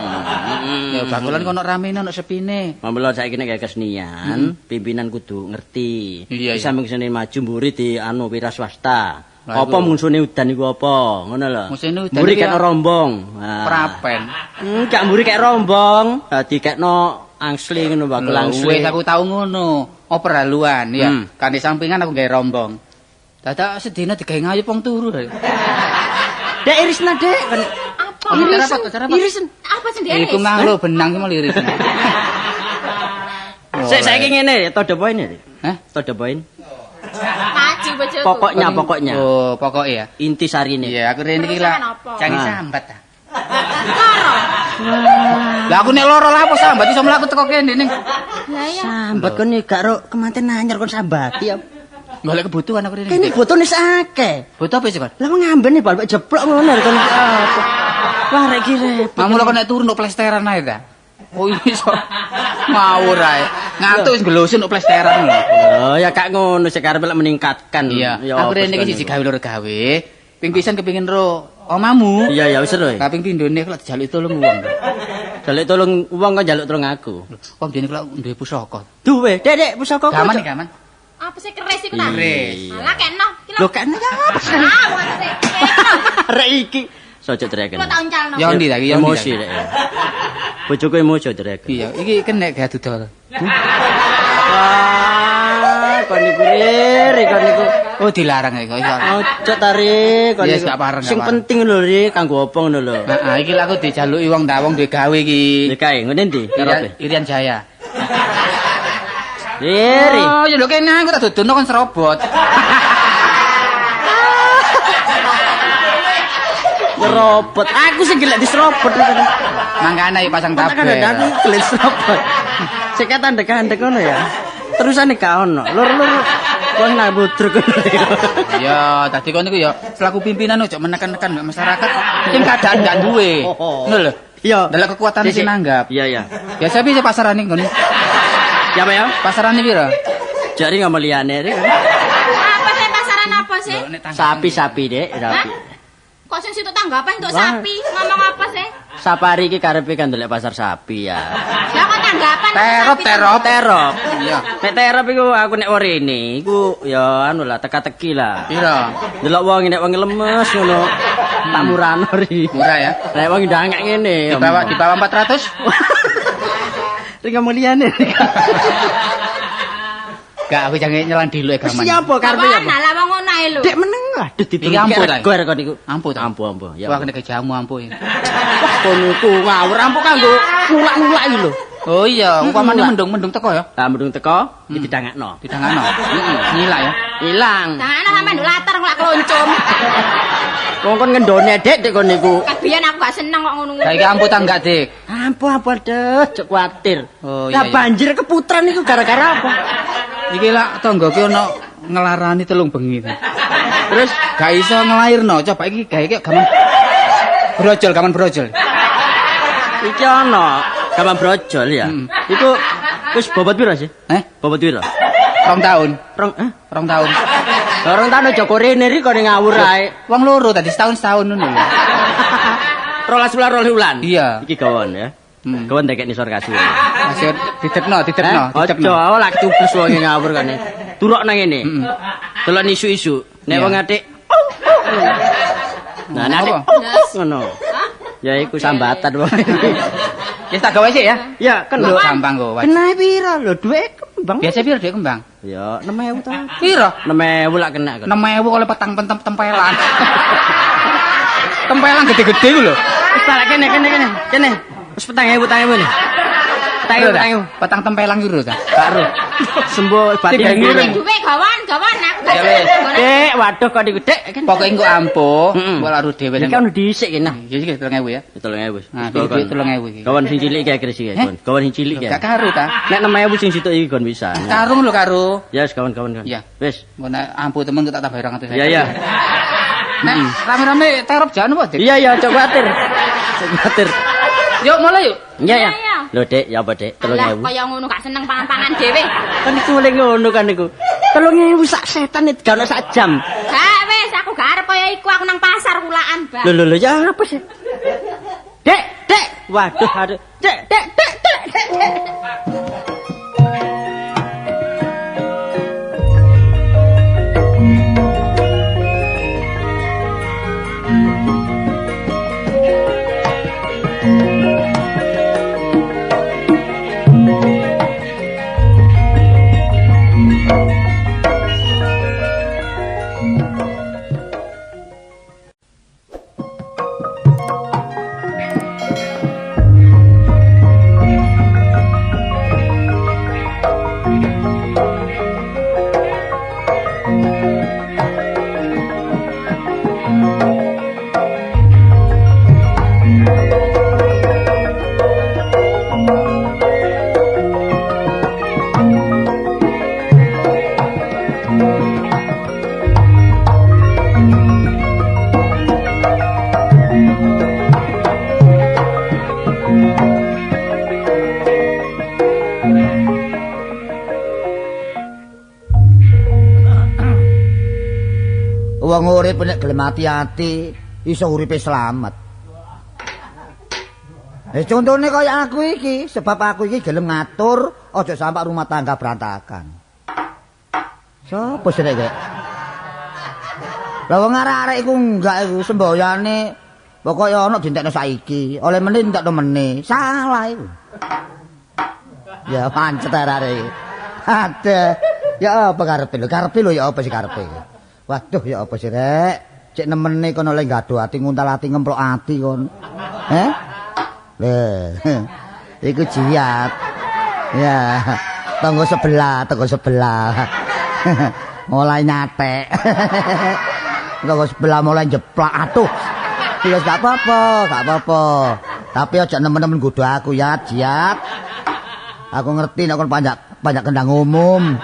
Ya bakulan kono ramene ono sepine. Mamelo saiki nek kesenian, pimpinan kudu ngerti. Iya, Di samping seni maju mburi di anu wira swasta. Lah, Apa iku. mungsune udan iku apa? Ngono lho. Mungsune udan mburi iki kekno ya. rombong. Nah. Prapen. Gak mburi kek rombong. Dadi kekno angsli ngono bakul Lho, angsli. wis aku tau ngono. Operhaluan ya. Kanthi sampingan aku gawe rombong. Dadak sedina digawe ngayup wong turu. Dek irisna, Dek. Kon Apa? Acara apa? Acara apa? Irisen. Apa sing diiris? Iku mang lho benang ki mau liris. Sik saiki ngene, to the point. Hah? To the point. Maju bojoku. Pokoknya, pokoknya. Oh, pokoknya ya. Inti sarine. Iya, aku rene iki lah. Perusahaan apa? Jangan Ah. sambat ta. Loro. Lah aku nek loro lah apa sambat iso mlaku teko kene ning Lah iya. Sambat kon iki gak ro kemanten anyar kon sambati ya. golek kebutuhan aku rene. Kene botone wis akeh. Butuh apa sih, Kon? Lah wong ngamben bal jeplok ngono kon iki apa. Wah rek iki repot. Mamula kon nek turu nduk plesteran ae ta. Oh iso. Ngawur ae. Ngantuk wis nggelosin nduk plesteran lho. Oh ya gak ngono sik karepe lek meningkatkan. Iya, Ya aku apa rene iki sih siji gawe loro gawe. Ping pisan kepengin ro omamu. Iya ya wis seru. Lah ping pindhone kok dijaluki tolong wong. Jaluk tolong wong kan jaluk tolong aku. Wong biyen kok duwe pusaka. Duwe, Dek, Dek, pusaka aku. Gaman gaman. Apa sih keris iku ta? Keris. Alah keno. Ki lho. Lho kene ya apa sih? Ah, maksudnya keno. Rek iki. Sojo teriakan. Kok tak uncalno. Ya ndi ta iki? Ya ndi ta Emosi iki? rek. Bojoku emosi teriakan. Iya, iki kena gak dodol. Wah, kon niku rek, kon niku. Oh dilarang iki kok. Ojo tarik kon Yes, niku. gak pareng, gak Sing pareng. penting lho Ri, kanggo apa ngono lho. Heeh, iki lha aku dijaluki wong ta wong duwe gawe iki. Ya kae, ngene ndi? Irian, Irian Jaya. Riri. Oh, ya lho kene aku tak dodono kon serobot. Nyerobot. Aku sing gelek diserobot. Mangkane ayo pasang Kan tabel. aku gelek diserobot. Sik kandhek-kandhek ngono ya. Terusane gak ono. Lur-lur kon nang budruk ngono ya. Ya, tadi kon niku ya selaku pimpinan ojo menekan-nekan mbek masyarakat. Mungkin keadaan gak duwe. Ngono lho. Iya. Delok kekuatan sing nanggap. Iya, iya. Biasa piye pasarane nggon? Ya apa ya? Pasarane piro? Jari ngomong liyane Ri. Apa sih pasaran apa sih? Sapi-sapi, Dek, sapi. Kok sing situ tanggapan untuk Wah. sapi? Ngomong apa sih? Sapari iki karepe kan ndelok pasar sapi ya. Lah kok tanggapan Terop, sapi terop. Terop. Iya. Nek terop iku aku nek rene iku ya anu lah teka-teki lah. Piro? Delok wong nek wong lemes ngono. Tak murano ri. Murah ya. Nek wong ndangak ngene. Di bawah 400? Ri ngomong liyane. Gak aku jangan nyelang diluk Wis gaman. siapa karepe ya? Tanggapan lah wong ngono ae lho. Dek meneng lah. Duh Iki ampuh ta? Rego kon niku. Ampuh ta? Ampuh ampuh. Ya. Wah kena jamu ampuh. ya. Wah kono iku ngawur ampuh kanggo nulak-nulak iki lho. Oh iya, upamane Nulak. mendung-mendung teko ya. Lah mendung teko iki didangakno. Didangakno. Nyilak ya. Ilang. Tangane sampean nduk latar nglak kloncom. Wong kon ngendone Dek dek kon niku. Kabiyen aku gak seneng kok ngono-ngono. Saiki ampuh ta enggak, Dik? Ampuh ampuh deh, cek kuatir. Oh, Lah iya, iya. banjir keputran iku gara-gara apa? Iki lak tangga ki ono ngelarani telung bengi. Terus Gak iso ngelairno, coba iki gawe iki gaman brojol, gaman brojol. iki ono gampang brojol ya. Iku wis bobot piro sih? Eh, Bobot piro? 2 tahun. Rong eh 2 tahun. Rong tahun aja korene ri kon ngawur ae. Wong loro tadi setahun-setahun ngono lho. 12 wulan 2 wulan. Iya. Iki gawon ya. Gawon dekek nisor kasur. Masih didekno, didekno, Eh, didekno. Ojo lak cubles wong ngawur kene. Turok nang ngene. Delok isu-isu. Nek Iya. wong atik Nah, nek atik Apa? ngono. Ya iku sambatan wong. Ya tak gawe sik ya. Ya, kan Lho, lho. gampang kok. Waj. Kena piro lho dhuwit kembang. Biasa piro dhuwit kembang? Ya 6000 ta. Piro? 6000 lak kena kan. 6000 oleh petang pentem tempelan. Tempelan gede-gede ku lho. Wis tak kene kene kene. Kene. Wis 4000 4000 nih. 4000 4000. Petang tempelan ku lho ta. Karo. Sembo batin. Tiga ngirim. Duwe gawan, gawan aku gak Ya wis. seneng. Dek, waduh kok niku Dek kan. Pokoke engko ampuh, Mm-mm. engko lak ru dhewe. Iki kan dhisik ki nah. Ya iki 3000 ya. 3000 wis. Nah, iki duit 3000 iki. Kawan sing cilik iki akhir sih, Eh? kawan. Kawan sing cilik ya. Gak karo ta? Nek 6000 sing situk iki kon bisa. Karung lho karo. Ya wis kawan-kawan kan. Iya. Wis. Engko nek ampuh temen tak tambah 200. Iya iya. Nek rame-rame terop jan apa, Dik? Iya iya, cok kuatir. Cok kuatir. Yuk mulai yuk. Iya ya. Iya, iya. Lho Dek, ya apa Dek? Lah 3000. kaya ngono gak seneng pangan-pangan dhewe. Kan iku oleh ngono kan iku. 3000 sak setan iki gak ono sak jam. Gak wis aku Aku gak arep kaya iku, aku nang pasar kulaan, Bang. Lho lho lho, ya apa sih? Dek, dek. Waduh, aduh. Dek, dek, dek, dek, dek. Wong urip nek gelem ati-ati iso uripe slamet. Contone kaya aku iki, sebab aku iki gelem ngatur aja sampai rumah tangga berantakan. Sopo sing nek? Lah wong arek-arek iku enggak iku semboyane pokoke ana dintekno saiki, oleh meneh entekno meneh. Salah iku. Ya pancet arek-arek iki. Aduh, ya apa karepe lho? Karepe lho ya apa sih karepe? Waduh ya apa sih rek? Cek nemene kono le gaduh ati nguntal ati ngemplok ati kon. Heh? Lho. Iku jiat. Ya, tangga sebelah, tangga sebelah. Mulai nyatek. Tangga sebelah mulai jeplak atuh. Wis gak apa-apa, gak apa-apa. Tapi aja nemen-nemen nggodho aku ya, jiat. Aku ngerti nek kon panjak kendang umum,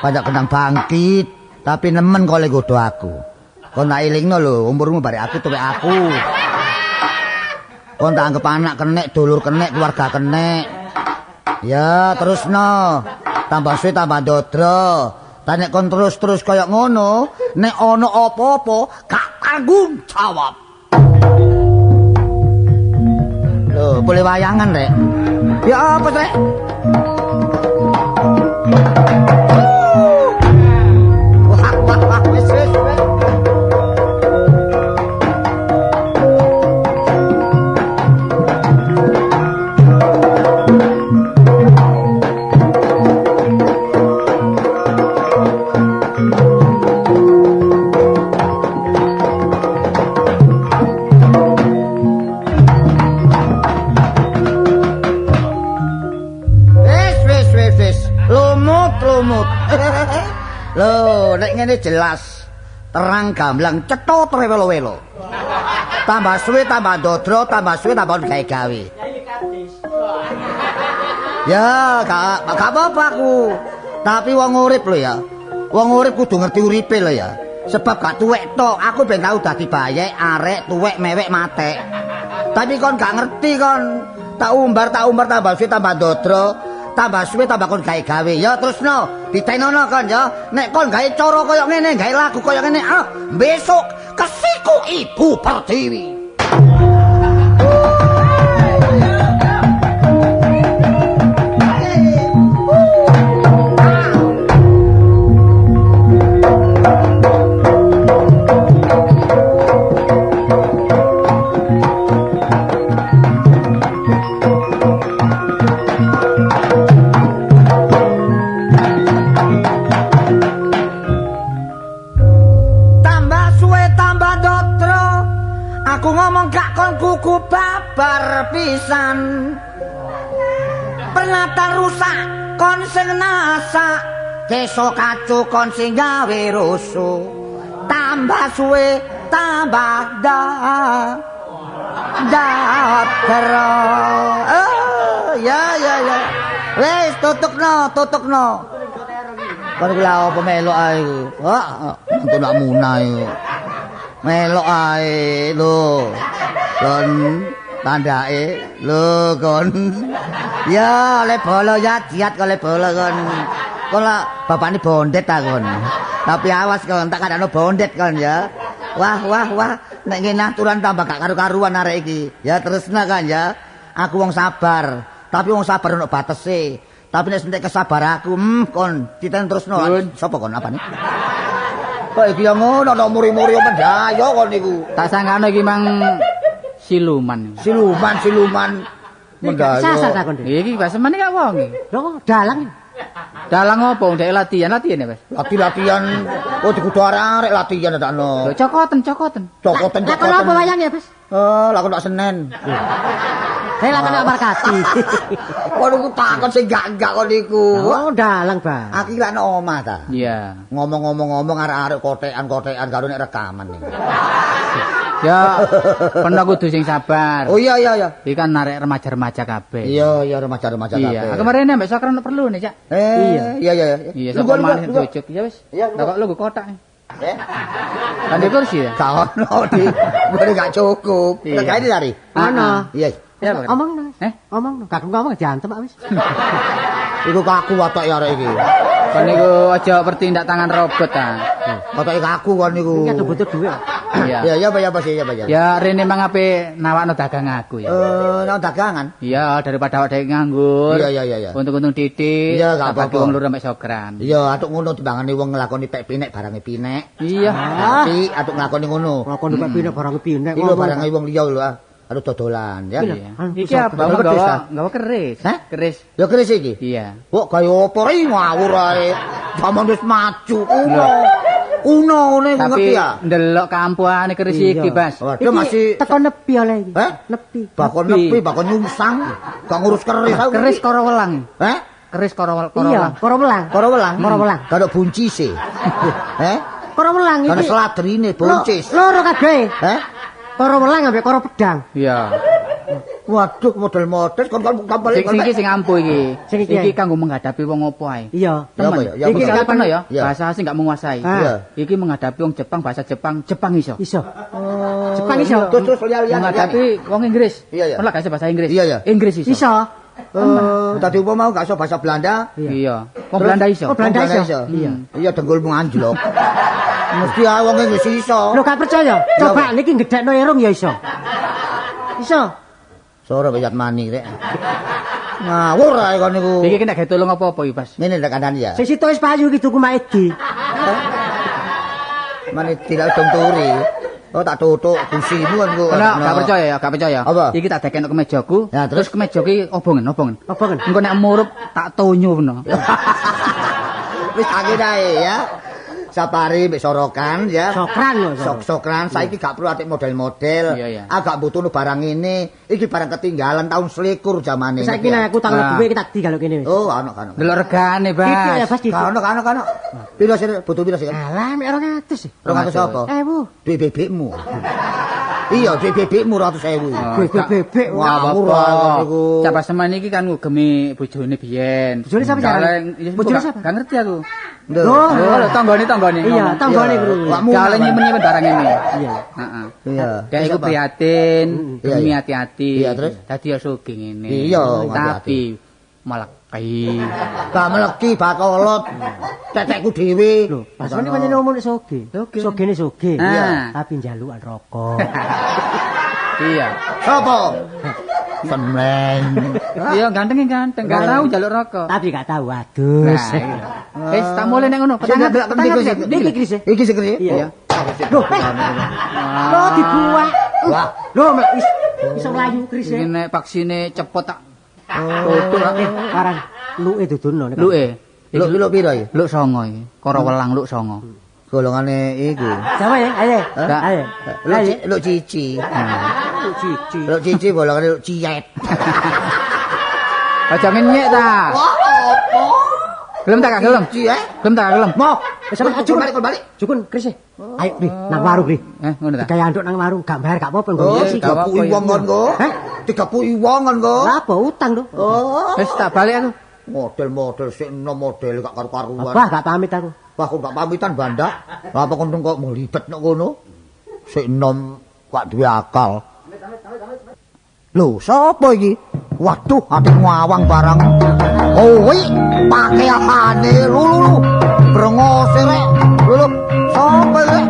panjak kendang bangkit. Tapi nemen kok le nggodho aku. Kon tak elingno lho, umurmu barek aku tuwek aku. Kon tak anggap anak kenek, dulur kenek, keluarga kenek. Ya, terusno. Tambah suwe tambah ndodro. Ta nek kon terus-terus kaya ngono, nek ana apa-apa gak tanggung jawab. Lho, boleh wayangan, Rek. Ya apa, Rek? Lho, nek ngene jelas. Terang gamblang cetha trewelo-welo. Tambah suwe tambah ndodro, tambah suwe tambah gawe-gawe. Ya, gak apa-apa aku. Tapi wong urip lho ya. Wong urip kudu ngerti uripe lho ya. Sebab gak tuwek tok, aku ben tau dadi bayek, arek, tuwek, mewek, matek. Tapi kon gak ngerti kon. Tak umbar tambah suwe tambah ndodro. Tambah suwe tambah kon gawe-gawe. Ya terusno, ditenono kon ya. Nek kon gawe cara kaya ngene, gawe lagu kaya ngene, ah besok kesiku Ibu Pertiwi. Pisan pernatan rusak kon sing nasak desa kacu kon sing gawe rusuh tambah suwe tambah dadro. Oh ya ya ya wis tutukno kon iki lha apa melok ae iku. Wah, mantun nak munah iku. Melok ae lho. Kon tandake lho kon. Ya oleh bolo ya jiat oleh bolo kon. Kon lak bapakne bondet ta kon. Tapi awas kon tak kandhano bondet kon ya. Wah, wah, wah. Nek ngene aturan tambah gak karu-karuan arek iki. Ya tresna kan ya. Aku wong sabar, tapi wong sabar ono batese. Tapi nek sentek kesabar aku, kon titen terusno. Sapa kon apane? Kok iki ya ngono ana muri-muri mendayo kon niku. Tak sangkano iki mang siluman. Siluman, siluman mendayo. Sasar ta kon. Iki basemane gak wong. Lho, dalang. Dalang opo wong dhek latihan, latihan ya, Mas? Lati-latihan. Oh dikudu arek latihan ndakno. Lho cokoten, cokoten. Cokoten, Lakon apa cokoten. wayang ya, Bos? Eh, lakon tak Senen. Saya lakon tak Markati. Kon niku takon sing gak-gak kon niku. Oh, dalang, Bang. Aku iki lak nang omah ta. Iya. Ngomong-ngomong-ngomong arek-arek kotekan-kotekan karo nek rekaman niku. Ya, kono kudu sing sabar. Oh iya iya iya. Iki kan arek remaja-remaja kabeh. Iya iya remaja-remaja kabeh. Iya, aku kemarin ambek Sokran perlu nih, Cak. Iya iya iya. Iya, Lu sapa lu maneh bujuk. Ya wis. Iya, Lah kok lu nggo kotak. Eh? Kan di kursi ya? Gak ono di. Gua gak cukup. Iya. Kae lari. Ono. Iya. Ya, Pak. Omong. Eh? Omong. Gak ngomong diantem Pak wis. Iku kaku watak ya arek iki. Kon niku aja bertindak tangan robot ta. Watake kaku kon niku. Iki ada butuh duit. Iya. Ya ya apa ya apa sih ya apa ya. Ya rene mang ape nawakno dagang aku ya. Eh, nang dagangan. Iya, daripada awak dhewe nganggur. Iya, iya, iya, iya. Untung-untung titik. Iya, gak tak bagi apa-apa. wong loro ambek Sokran. Iya, atuk ngono timbangane wong nglakoni pek pinek barange pinek. Iya. Tapi atuk nglakoni ngono. Lakon pek pinek barang pinek. Iki lho barange wong liya lho ah. Aduh dodolan ya. Iya. Iki Iso apa dodol gawa desa. gawa keris. Hah? Keris. Ya keris iki. Iya. Kok kaya apa ri ngawur ae. Zaman wis maju kuno. Kuno ngene iku ngerti Tapi ya. ndelok kampuane keris Iya. iki, Bas. Waduh masih teko nepi oleh iki. Eh? Nepi. bakon Nepi. nepi, bakon nyungsang, gak ngurus keris aku. Keris koro welang. Eh? Keris koro koro Iya, welang. koro welang. Koro welang. Koro welang. Gak ada buncise. Eh? Koro welang Gak ada iki. seladrine buncis. Loro kabeh. Eh? Koro welang ambek koro pedang. Iya. Waduh model-model kon kon kampal Sing sing iki sing ampuh iki. Sing iki, Iki ya. kanggo menghadapi wong opo ae. Iya. Ya apa ya? Ya Iki apa ya? kapan ya? Iya. Bahasa asing gak menguasai. Ah. Iya. Iki menghadapi wong Jepang bahasa Jepang, Jepang iso. Iso. Jepang iso. Terus terus liya-liya. Menghadapi wong Inggris. Iya, iya. Kon lak gak iso bahasa Inggris. Iya, iya. Inggris iso. Iso. Eh, tadi upama gak iso bahasa Belanda. Iya. Wong Belanda iso. Wong Belanda iso. Iya. Iya dengkulmu anjlok. Mesti ae wong Inggris iso. Lho gak percaya? Coba niki gedhekno irung ya iso. Iso. Sore wis mani rek. Ngawur ae kon niku. Iki kena gawe tolong apa-apa iki, Bas. Ngene lek kandhani ya. Sing sitok wis payu iki tuku Maedi. Mane tidak dong turi. Oh tak tutuk gusimu kon niku. Ora gak percaya ya, gak percaya. Apa? Iki tak dekekno kemejaku. Ya, terus? Terus kemeja ki obongen, obongen. Obongen. Engko nek murup tak tonyo ngono. Wis akeh ae ya. Sapari mbek sorokan ya. Sokran lho. Sok-sokran saiki gak perlu atik model-model. Iya, iya. Ah gak butuh barang ini. Iki barang ketinggalan tahun selikur zamane. Saiki nek aku Nah. tanggal duwe iki tak digalok kene wis. Oh, ono kan. Delok regane, Titik ya Bas. Bas titik. Gak ono, gak ono, gak ono. Piro sih butuh piro sih? Alah mek 200 sih. 200 apa? Ewu. Duit bebekmu. Iya, duit bebekmu 200.000. Bebek bebek. Wah, Gak murah apa-apa. niku. Cak Baseman iki kan ngugemi bojone biyen. Bojone sapa carane? Bojone Bojone sapa? Gak ngerti aku. Loh. Oh, tanggane tanggane. Iya, tanggane Iya. bro. Wah, munah, Jale Pak. nyimpen-nyimpen barang ini. Iya. Heeh. Iya. Dek iku prihatin, Iya, demi iya. hati-hati. Iya, terus? Dadi ya sugih ngene. Iya, tapi meleki. Gak meleki bakolot. Tetekku dhewe. Lho, Mas ini pancen ngomong nek soge. Soge. Sogene soge. Iya. Tapi njalukan rokok. Iya. Sopo? Seneng. Iya, ganteng ganteng. Gak tau njaluk rokok. Tapi gak tahu adus. Nah, iya. Wis tak mulai nek ngono. Sing Petangan, delok petangan, iki sing Iki keris. Iki sing keris. Iya. Loh, Lho dibuak. Wah. Lho mek wis iso mlayu keris. Iki nek vaksine cepot tak tutuk. Barang luke dudono nek. Luke. Luk luk piro iki? Luk songo iki. Koro welang luk songo. Golongane iku. Jawa ya, ayo. Gak. Ayo. Luk luk cici. Luk cici. Luk cici golongane luk ciyet. Aja ngenyek ta. Wah, opo? Gelem tak gak gelem? Cici eh? Gelem tak gak gelem? Mo. Wis sampe Aja balik kon balik. Jukun keris. Ayo Bri, nang warung Bri. Eh, ngono ta. Digawe anduk nang warung gak bayar gak apa-apa nggo. Oh, Iya, gak apa-apa, 30 wong kon kok. Hah? 30 wong kon kok. Lah apa utang lho. Oh. Wis tak balik aku. Model-model sik enom model gak karu-karuan. Wah, gak pamit aku. Wah, kok gak pamitan bandak. Lah apa kon kok nglibet nek kono? Sik enom gak duwe akal. Lho, sapa iki? Waduh, ati ngawang barang. Kowe pakaiane lho lho. Brengose rek. Lho lho, sapa iki?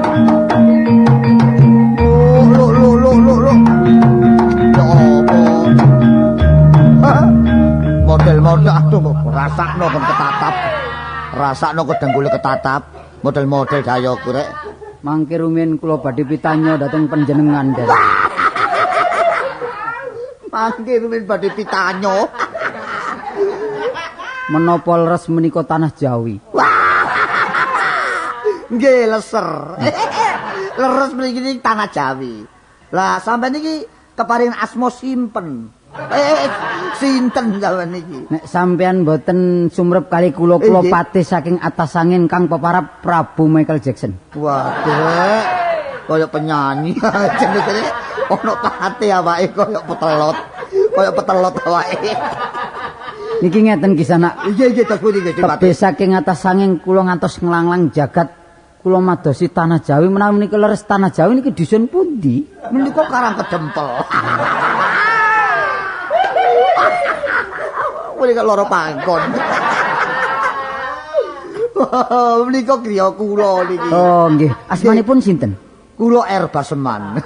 Model-model aduh rasakno kon ketatap. Rasakno kedengkule ketatap. Model-model dayoku rek. Mangke rumiyin kula badhe pitanya dhateng panjenengan, Derek. Mangke rumiyin badhe pitanya. Menapa leres menika tanah Jawi? Nggih, leser. Leres mriki niki tanah Jawi. Lah sampeyan niki keparingan asma simpen. Sinten sampeyan niki? Nek sampeyan mboten sumrep kali kula, kula patih saking atas angin kang peparap Prabu Michael Jackson. Waduh, kaya penyanyi jenenge ana patih awake kaya petelot. Kaya petelot awake. Niki ngeten kisah nak. Iya iya terus pundi Gusti Patih. Tebih saking atas angin kula ngantos nglanglang jagat kula madosi tanah Jawi menawi niki leres tanah Jawi niki dusun pundi? Menika Karang Kedempel. Menika loro pangkon. Menika griya kula niki. Oh nggih, asmanipun sinten? Kula R Baseman.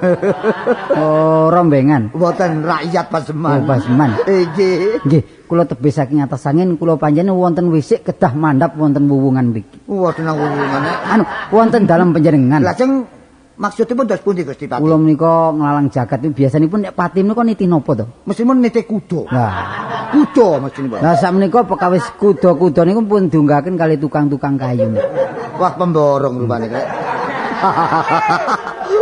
Oh, rombengan. Mboten rakyat Baseman. Oh, Baseman. Nggih. Nggih, kula tebih saking atas angin kula panjenengan wonten wisik kedah mandhap wonten wuwungan mriki. Wonten nang wuwungan. Anu, wonten dalem panjenengan. Lajeng maksudipun dos pundi Gusti Patih? Kula menika nglalang jagat biasanipun nek pati menika nitih napa to? Mestinipun nitih kuda. Lah, kuda mestinipun. Lah sakmenika pekawis kuda-kuda niku pun diunggahaken kali tukang-tukang kayu. Wah, pemborong rupane kek.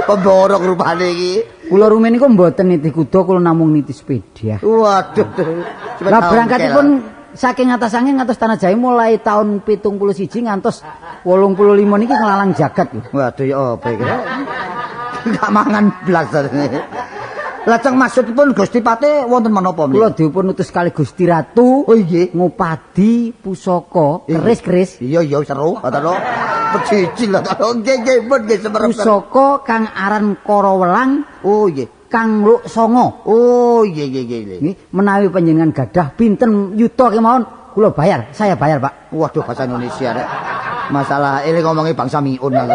Pemborong rupane iki. Kula rumiyin niku mboten nitih kuda, kula namung nitih sepeda. Waduh. Lah berangkatipun saking atas angin ngantos tanah Jawi mulai tahun 71 ngantos 85 niki nglalang jagat lho. Waduh ya apa iki? Gak mangan blas. Lajeng maksudipun Gusti Patih wonten menapa menika? Kula dipun utus kali Gusti Ratu. Oh nggih, ngupadi pusaka keris-keris. Iya iya seru, ngoten lho. Pecicil lho. Nggih nggih pun nggih semerep. Pusaka kang aran Karawelang. Oh nggih. Kang Luk Songo. Oh nggih nggih nggih. Nggih, menawi panjenengan gadah pinten yuta kemawon kula bayar. Saya bayar, Pak. Waduh bahasa Indonesia rek. Masalah ele ngomongi bangsa miun aku.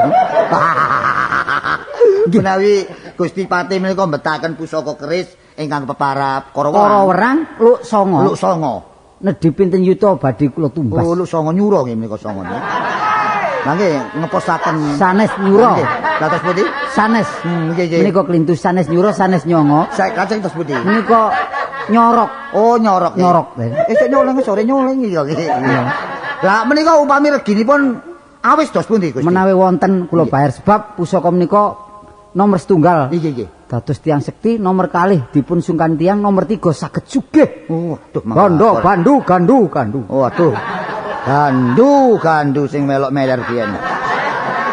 Menawi Gusti Patih menika mbetaken pusaka keris ingkang peparap Karawerang. Karawerang Luk Songo. Luk Songo. Nedhi pinten yuta badhe kula tumbas. Oh, Luk Songo nyura nggih menika songo. Lah nggih ngeposaken sanes nyura. Lah terus pundi? Sanes. Nggih nggih. Menika klintu sanes nyura sanes nyongo. Kaceng terus pundi? Menika nyorok. Oh, nyorok. Nyorok. Esuk nyoleng sore nyoleng iki nggih. Lah menika upami reginipun awis dos pundi Gusti? Menawi wonten kula bayar sebab pusaka menika nomor setunggal. Nggih nggih. Dados tiyang sekti nomor kalih dipun sungkan tiyang nomor 3 saged sugih. Waduh, Bondo bandu gandu gandu. Waduh. Gandu gandu sing melok meler biyen.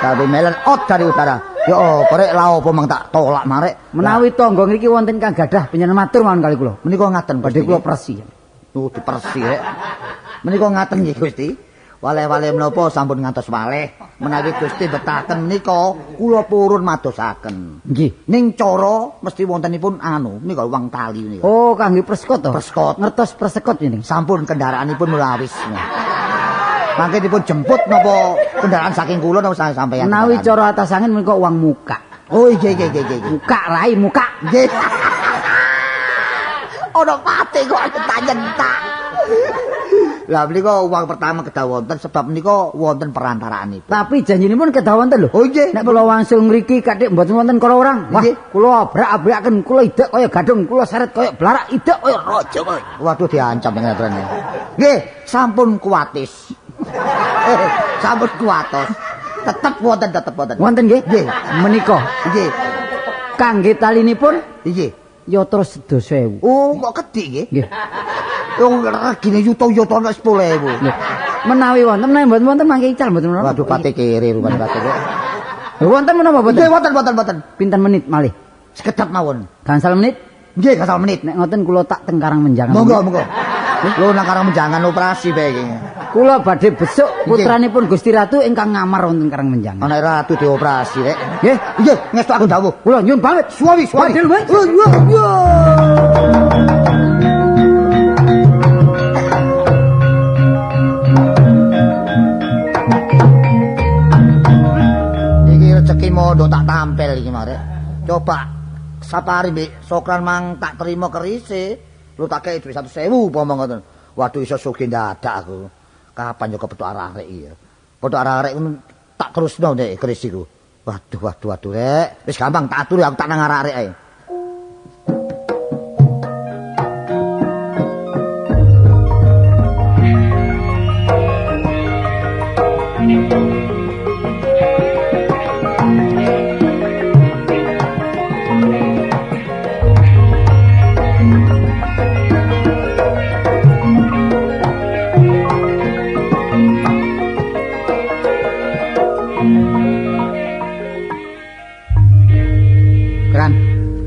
Tapi meler ot dari utara. Ya apa rek lha apa mang tak tolak marek. Menawi tangga ngriki wonten kang gadah panjenengan matur mawon kali kula. Menika ngaten badhe kula presi. Oh dipersi rek. Menika ngaten nggih Gusti. Wale-wale menapa sampun ngantos waleh. Menawi Gusti betaken menika kula purun madosaken. Nggih. Ning cara mesti wontenipun anu menika wang tali menika. Oh, kangge preskot to? Preskot. Ngertos presekot jeneng. Sampun kendaraanipun mulawis. Mangke dipun jemput napa kendaraan saking kula napa sampeyan? Menawi cara atas angin menika uang muka. Oh nggih nggih nggih nggih. Muka rai muka. Nggih. Ono pate kok nyentak. Lah menika uang pertama kedah wonten sebab menika wonten perantaraanipun. Tapi janjinipun kedah wonten lho. Oh nggih. Nek kula wangsul ngriki kathik mboten wonten Karawerang. Wah, kula abrak-abraken, kula idek kaya gadung, kula seret kaya blarak, idek kaya raja. Waduh diancam ning. Nggih, sampun kuwatis. Sampun kuwatos. Tetep wonten, tetep wonten. Wonten nggih? Nggih. Menika. Nggih. Kangge talinipun nggih. Yatra 10.000. Oh, kok kedhik nggih? Nggih. Wong regine yuta-yuta nek 10.000. Nggih. Menawi wonten, menawi mboten wonten mangke ical mboten menapa. Waduh pate kere rupane pate kok. Wonten menapa mboten? Nggih wonten wonten wonten. Pinten menit malih? Sekedap mawon. Gangsal menit? Nggih, gangsal menit. Nek ngoten kula tak teng Karang Menjangan. Monggo, monggo. Lho nang Karang Menjangan operasi bae iki. Kula badhe besuk putranipun Gusti Ratu ingkang ngamar wonten Karang Menjangan. Ana ratu dioperasi rek. Nggih, nggih, ngestokaken dawuh. Kula nyuwun pamit. Suwi, suwi. Badhe. Iki rezeki mondok tak tampil iki marek. Coba sapari mbek Sokran mang tak terima kerise. Lu tak kei dhuwit 100.000 upama ngoten. Waduh iso sugih ndadak aku. Kapan yo kepethuk arek-arek iki ya. Kepethuk arek-arek ngono tak terusno nek keris iku. Waduh waduh waduh rek. Wis gampang tak atur aku tak nang arek-arek ae.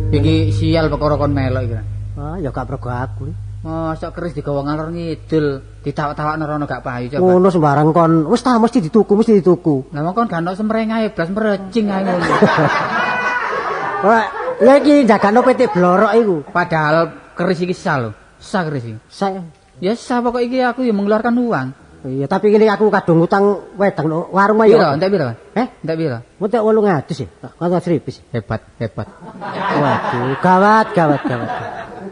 Iki sial perkara kon melok iki. Ah, ya gak pergo aku. Mosok keris digawa ngalor ngidul, ditawak-tawakno rono gak payu coba. Ngono sembarang kon. Wis ta mesti dituku, mesti dituku. Lah wong kon gak ono semrengae blas mrecing ae ngono. Ora, lha iki jagano PT Blorok iku. Padahal keris iki sah lho. Sah keris iki. Sah. Ya sah pokok iki aku ya mengeluarkan uang. Iya, tapi ini aku kadung utang wedang no warung ayo. Piro, entek piro? Entek piro? Entek 800 ya. 800 ribu. Hebat, hebat. Waduh, gawat, gawat, gawat.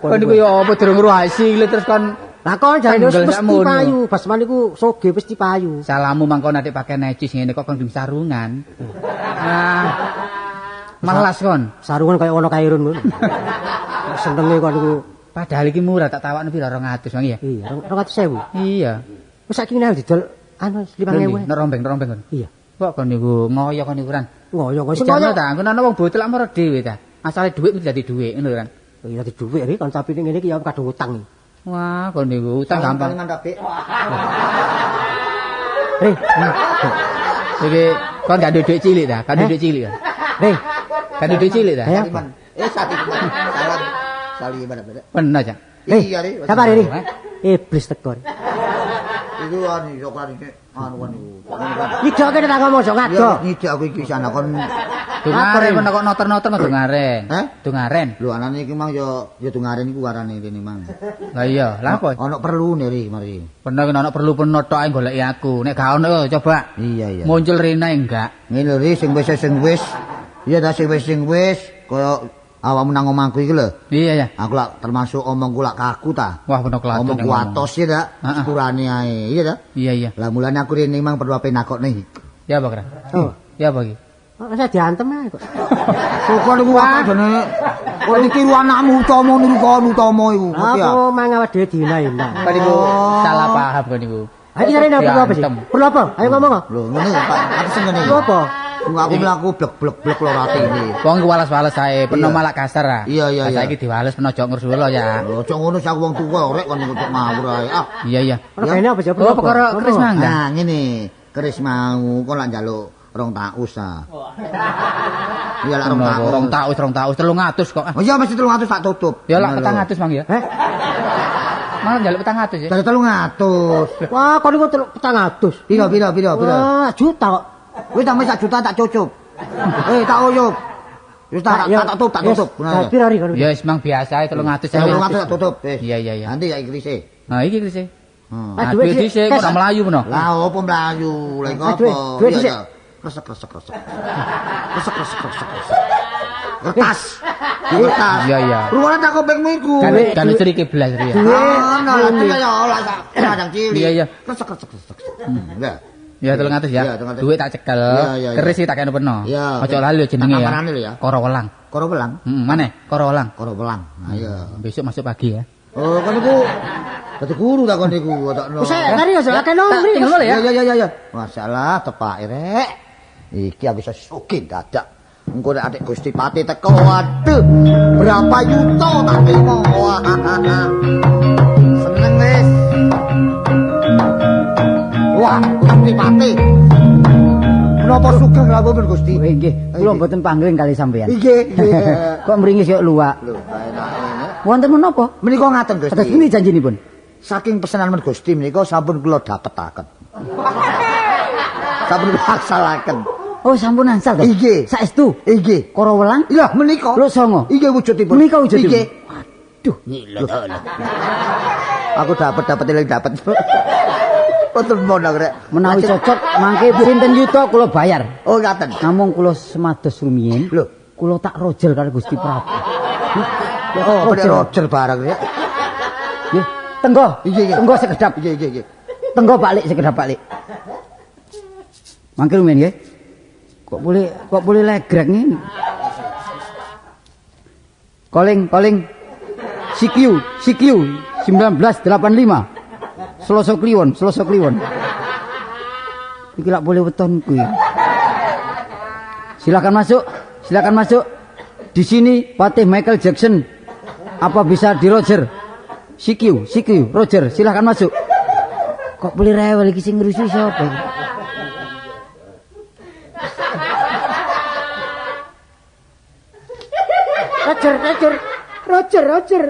Kon niku ya apa durung hasil terus kon Lah kon jarene wis mesti payu, Basman iku soge mesti payu. Salamu mangkon atik pakai necis ngene kok kon gelem sarungan. Ah. Malas kon. Sarungan kaya ono kairun ngono. Senenge kon niku. Padahal iki murah tak tawakno piro 200 wong ya. Iya, 200.000. Iya. Wis saiki ngene didol anu 5.000. Nek rombeng-rombeng kon. Iya. Kok kon niku ngoyo kon niku kan. Ngoyo kok sing ngoyo ta, ngono ana wong bocil lak moro dhewe ta. Asale dhuwit mesti dadi dhuwit ngono kan. Iya dadi dhuwit ri kon tapi ngene iki ya kadung utang. Wah, kon niku utang gampang. Ri. Iki kon gak duwe dhuwit cilik ta? Gak duwe dhuwit cilik ta? Ri. Gak duwe dhuwit cilik ta? Sati. Salam. Salim bener. Bener, Cak. Iya, Ri. Sabar, Ri. Iblis tekor. Iku anu iso kan iki anu kan iku. Nyidok kene tak ngomong sok ngado. Nyidok aku iki sana kon dungaren kon kok noter-noter kok dungaren. Dungaren. Lho anane iki mang ya ya dungaren iku warane rene mang. Lah iya, lha apa? Ono perlune ri mari. Bener ono perlu peno tok ae goleki aku. Nek gak ono coba. Iya iya. Muncul rene enggak. Ngene lho ri sing wis sing wis. Iya ta sing wis sing wis kaya awakmu nang omahku iki lho. Iya ya. Aku lak termasuk omongku lak kaku ta. Wah, peno kelatun. Omongku atos ya ta. Sepurane ae, iya ta? Iya iya. Lah mulane aku rene mang perlu ape nakokne. Ya apa, Kra? Oh. Ya apa iki? Kok saya diantem ae kok. Kok niku apa jenenge? Kok ditiru anakmu utama niru kon utama iku. Aku mang awake dhewe dina-ina. Kok niku salah paham kok niku. Ayo jarene perlu apa sih? Perlu apa? Ayo ngomong kok. Lho ngene Pak, aku sing ngene. Perlu apa? Aku mlaku blek-blek-blek lho atine. Wong iku wales-wales ae, peno malah kasar ah. Iya iya iya. Saiki diwales peno aja ngresula ya. Lho aja ngono sak wong tuwa rek kon kok ngawur ae. Ah. Iya iya. Regane apa sih? Oh, perkara keris mang. Nah, ngene, keris mau kon lak njaluk 2 taus ah. Iya lak 2 taus. 2 taus, 2 taus, 300 kok. Oh iya mesti 300 tak tutup. Ya lak 400 mang ya. Heh. Malah njaluk 400 ya. Dari 300. Wah, kon niku 400. Piro piro piro piro? Wah, juta kok. Wis tambah 1 juta tak cucup. Tak uyup. Wis tak tutup, tak tutup. Lah piro ri kon? Ya wis mang biasa ae 300 ae. 300 tak tutup wis. Iya iya iya. Nanti ya krise. Nah iki krise. Heeh. Duit dhisik kok mlayu peno. Lah opo mlayu? Lah iku apa? Duit dhisik. Kresek kresek kresek. Kresek kresek kresek. Kertas. Kertas. Iya iya. Ruwane tak kopengmu iku. Kan cerike blas ri ya. Ono lah ya lah kadang cilik. Iya iya. Kresek kresek kresek. Lah. Ya 300 ya. Duit tak cekel. Keris iki tak kene peno. Aja lali lho jenenge ya. Koro Welang. Koro Welang? Heeh, maneh Koro Welang. Koro Welang. Ha iya. Besok masuk pagi ya. Oh, kon niku dadi guru ta kon niku takno. Wis lari ya akeh nomor. Ya ya ya ya. Masalah tepake rek. Iki aku iso sugih dadak. Engko nek adik Gusti Pati teko, waduh, berapa yuta tak terima. Wah. Seneng wis. Wah, Gusti Pati. Menapa sugeng rawuh Gusti? Nggih, kula mboten panggling kali sampeyan. Nggih, nggih. Kok mringis kok luwak. Lho, enak-enak. Wonten menapa? Menika ngaten Gusti. Kados pundi janjinipun? Saking pesenan men Gusti menika sampun kula dapetaken. Sampun kula angsalaken. Oh, sampun angsal to? Nggih. Saestu? Nggih. Koro Welang? Iya, menika. Lho songo. Nggih wujudipun. Menika wujudipun. Nggih. Waduh, lho. Aku dapet eling dapet. Betul mon aku rek. Menawi cocok mangke pinten yuta kula bayar. Oh, ngaten. Namung kula semados rumiyin. Lho, kula tak rojel karo Gusti Prabu. Oh, rojel bareng ya. Nggih. Tenggo. Iya, iya. Tenggo sekedap. Iya, iya, iya. Tenggo balik sekedap balik. Mangke rumiyin nggih. Kok boleh legrek ngene. Calling, calling. CQ, CQ 1985. Selasa Kliwon, Selasa Kliwon. Iki lak boleh wetonku ya. Silakan masuk, silakan masuk. Di sini Patih Michael Jackson. Apa bisa di Roger? CQ, CQ, Roger, silakan masuk. Kok boleh rewel iki sing ngrusuh sapa iki? Roger, Roger. Roger, Roger.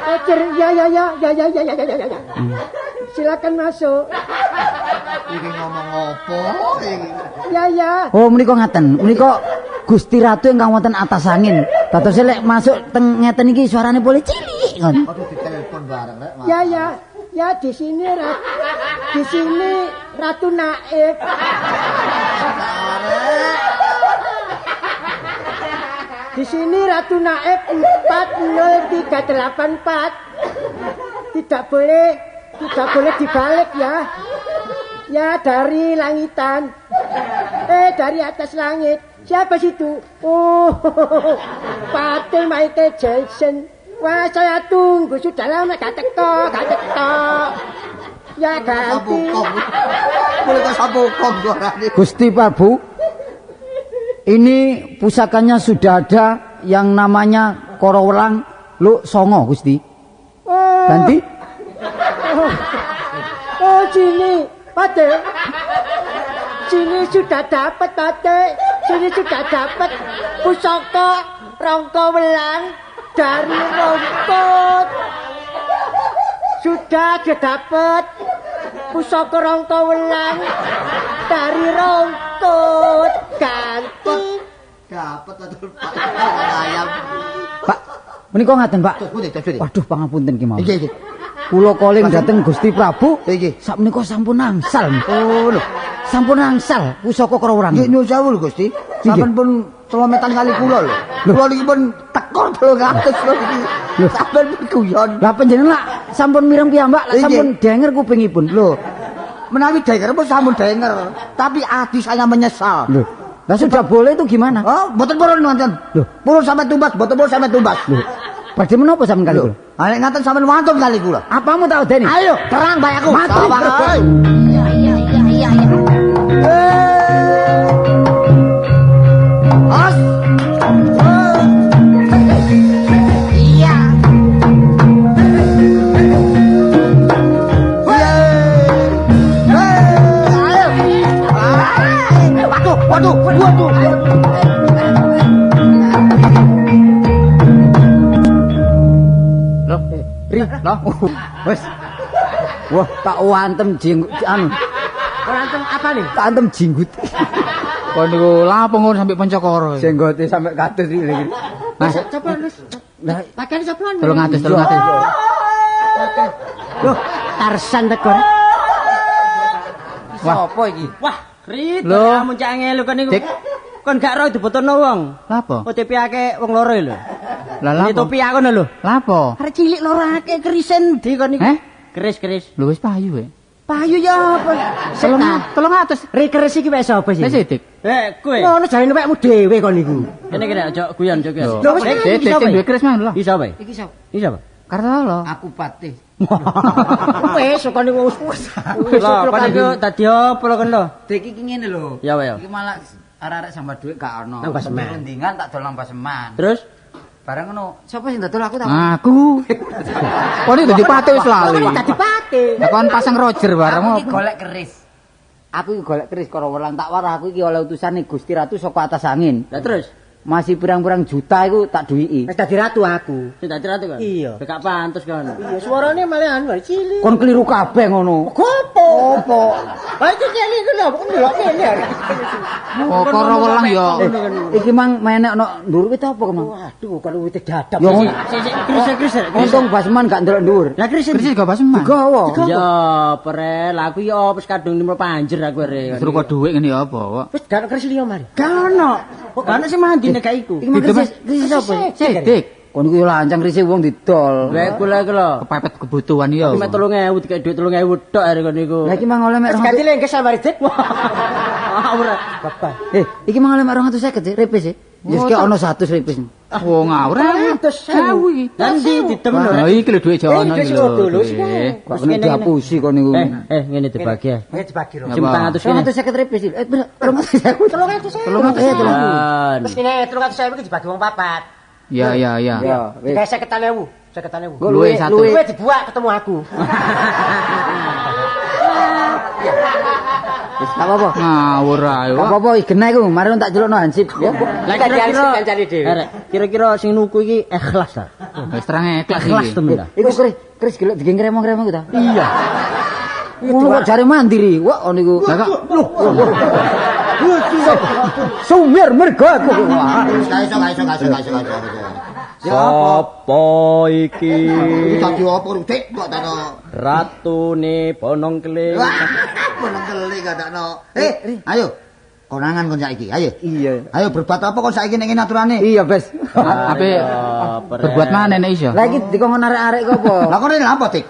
Roger, ya ya ya ya ya ya ya ya ya. Silakan masuk. Iki ngomong apa iki? Ya ya. Oh, menika ngaten. Menika Gusti Ratu ingkang wonten atas angin. Dadose lek masuk teng ngeten iki suarane boleh cilik ngoten. Aduh ditelepon bareng rek. Ya ya. Ya di sini di sini Ratu Naib. Di sini Ratu Naib 40384. Tidak boleh dibalik ya. Ya dari langitan. Dari atas langit. Siapa situ? Oh, Patih Michael Jackson. Wah, saya tunggu sudah lama gak teko, gak teko. Ya ganti. Boleh kok sapu kom. Gusti Prabu. Ini pusakanya sudah ada yang namanya Korowelang Luk Songo, Gusti. Oh. Ganti? Oh, sini, Patih. Sini sudah dapat, Patih. Sini sudah dapat pusaka Rongko Welang dari rumput. Sudah dapat pusaka Rongko Welang dari rumput. Ganti. Dapat betul Pak. Ayam. Pak, menika ngaten, Pak. Waduh, pangapunten ki mawon. Iki iki. Kula calling dhateng Gusti Prabu. Iki. Sakmenika sampun angsal. Oh lho, sampun angsal pusaka Korowelang. Nggih nyuwun sewu lho Gusti. Sampeyan pun celometan kali kula lho. Kula niki pun tekor 300 lho iki. Sampeyan pun guyon. Lah panjenengan lak sampun mireng piyambak, lak sampun denger kupingipun. Lho. Menawi denger pun sampun denger, tapi ati saya menyesal. Lho. Lah sudah boleh itu gimana? Oh, mboten purun wonten. Lho, purun sampe tumbas, mboten purun sampe tumbas. Lho. Badhe menapa sampean kali kula? Ha nek ngaten sampean wantun kali kula. Apamu tak udeni? Ayo, perang bae aku. Mati. Iya iya iya iya iya. As. Iya. Waduh, waduh, waduh. Loh, Ri, loh. Wes. Wah, tak wantem jenggut anu. Wantem apa nih? Tak antem jenggut. Kon niku lapo ngono sampe Pancakara. Jenggote sampe kados iki. Mas, coba Lus. Lah, pakaian sapa? 300, 300. Loh, Tarsan tekor. Wah, apa iki? Wah, Rit, Loh. kamu cak ngelu kon niku. Dik. Kon gak ro dibotono wong. Lapo? OTP akeh wong loro lho. Lah lapo? Topi aku lho. Lapo? Arek cilik loro akeh kerisen ndi kon niku? Eh? Keris-keris. Lho wis payu e. Payu ya apa? 300. Ri keris iki wek sapa sih? Wis Dik. Eh, kowe. Ngono jarene wekmu dhewe kon niku. Kene kene aja guyon, aja guyon. Lho wis Dik, Dik sing duwe keris mang lho. Iki sapa? Iki sapa? Iki sapa? Kartolo. Aku Patih. Wis kon niku wis. Lho, kon niku dadi apa lho kon lho? Dik iki ngene lho. Ya ya. Iki malah arek-arek sambat dhuwit gak ono. Nang Baseman. Rundingan tak dol nang Baseman. Terus bareng ngono, sapa sing dodol aku tak? Aku. Kon iki dadi patih wis lali. Kon dadi patih. Lah kon pasang Roger bareng Aku iki apa? golek keris. Aku iki golek keris Korowelang tak warah aku iki oleh utusane Gusti Ratu saka atas angin. Lah terus Masih pirang-pirang juta iku tak duwiki. Wis dadi ratu aku. sing dadi ratu kan? Iya. Gak pantes kon. Iya, suarane malah anu cilik. Kon keliru kabeh ngono. Gopo? Opo? Lah iki cilik iku lho, kok ndelok kene arek. Oh, Korowelang ya. Iki mang menek ono ndur wit apa kemang? Waduh, kon wit dadap. Ya ngono. Sik sik keris keris. Untung Basman gak ndelok dhuwur. Lah keris Keris gak Baseman. Digawa. Ya, pre, lah aku ya wis kadung nimro panjer aku re. Suruh kok dhuwit ngene ya apa kok? Wis gak ono keris liya mari. Gak ono. Gak ono sing mandi nek gak iku. Iki mang keris keris apa? Sik, Dik. Kon iku yo lancang rise wong didol. Lha iku lha iku lho. Kepepet kebutuhan ya. Mek 3000 dikek dhuwit 3000 tok arek kon niku. Lah iki mang oleh mek Wis ganti lengkes sama Ridit. Ora. Bapak. Iki mang oleh mek 250 sih, repis sih. Wis ki ono 100 repis. Wong ngawur. 200.000 iki. Nanti didem lho. Lah iki lho dhuwit jono Eh, iki duit lho. dulu sih, Kok kena dihapusi kon niku. Ngene dibagi. Ini dibagi lho. Sing 400 kene. 250 repis iki. Bener, 350. 300.000. 300.000. Terus ngene 300.000 iki dibagi wong papat. Ya ya ya. Ya, wis. Digawe 50.000. 50.000. Nggo Luwe satu. luwe. Luwe dibuak ketemu aku. Wis gak apa-apa. Ngawur ae. Gak apa-apa, genah iku, mari tak celukno hansip ya. Lah kira-kira kancane dhewe. Arek, kira-kira sing nuku iki ikhlas ta? Wis terang ikhlas Ikhlas iki. temen ta? Iku kris, kris gelek digeng kremong-kremong iku ta. Iya. Ngono kok jare mandiri. Wah, on iku. Lah kok Sumir mergo aku. Gak iso, gak iso, gak iso, gak iso, gak iso. Sopo iki? Iki dadi apa Dik kok takno. Ratune Bonong Keling. Wah, bonong keli gak takno. Eh, ayo. Konangan kon saiki, ayo. Iya. Ayo berbuat apa kon saiki ning ngene aturane? Iya, Bes. ape berbuat mana nek iso? Lah iki dikon arek-arek kok apa? Lah kon ini lha apa, Dik?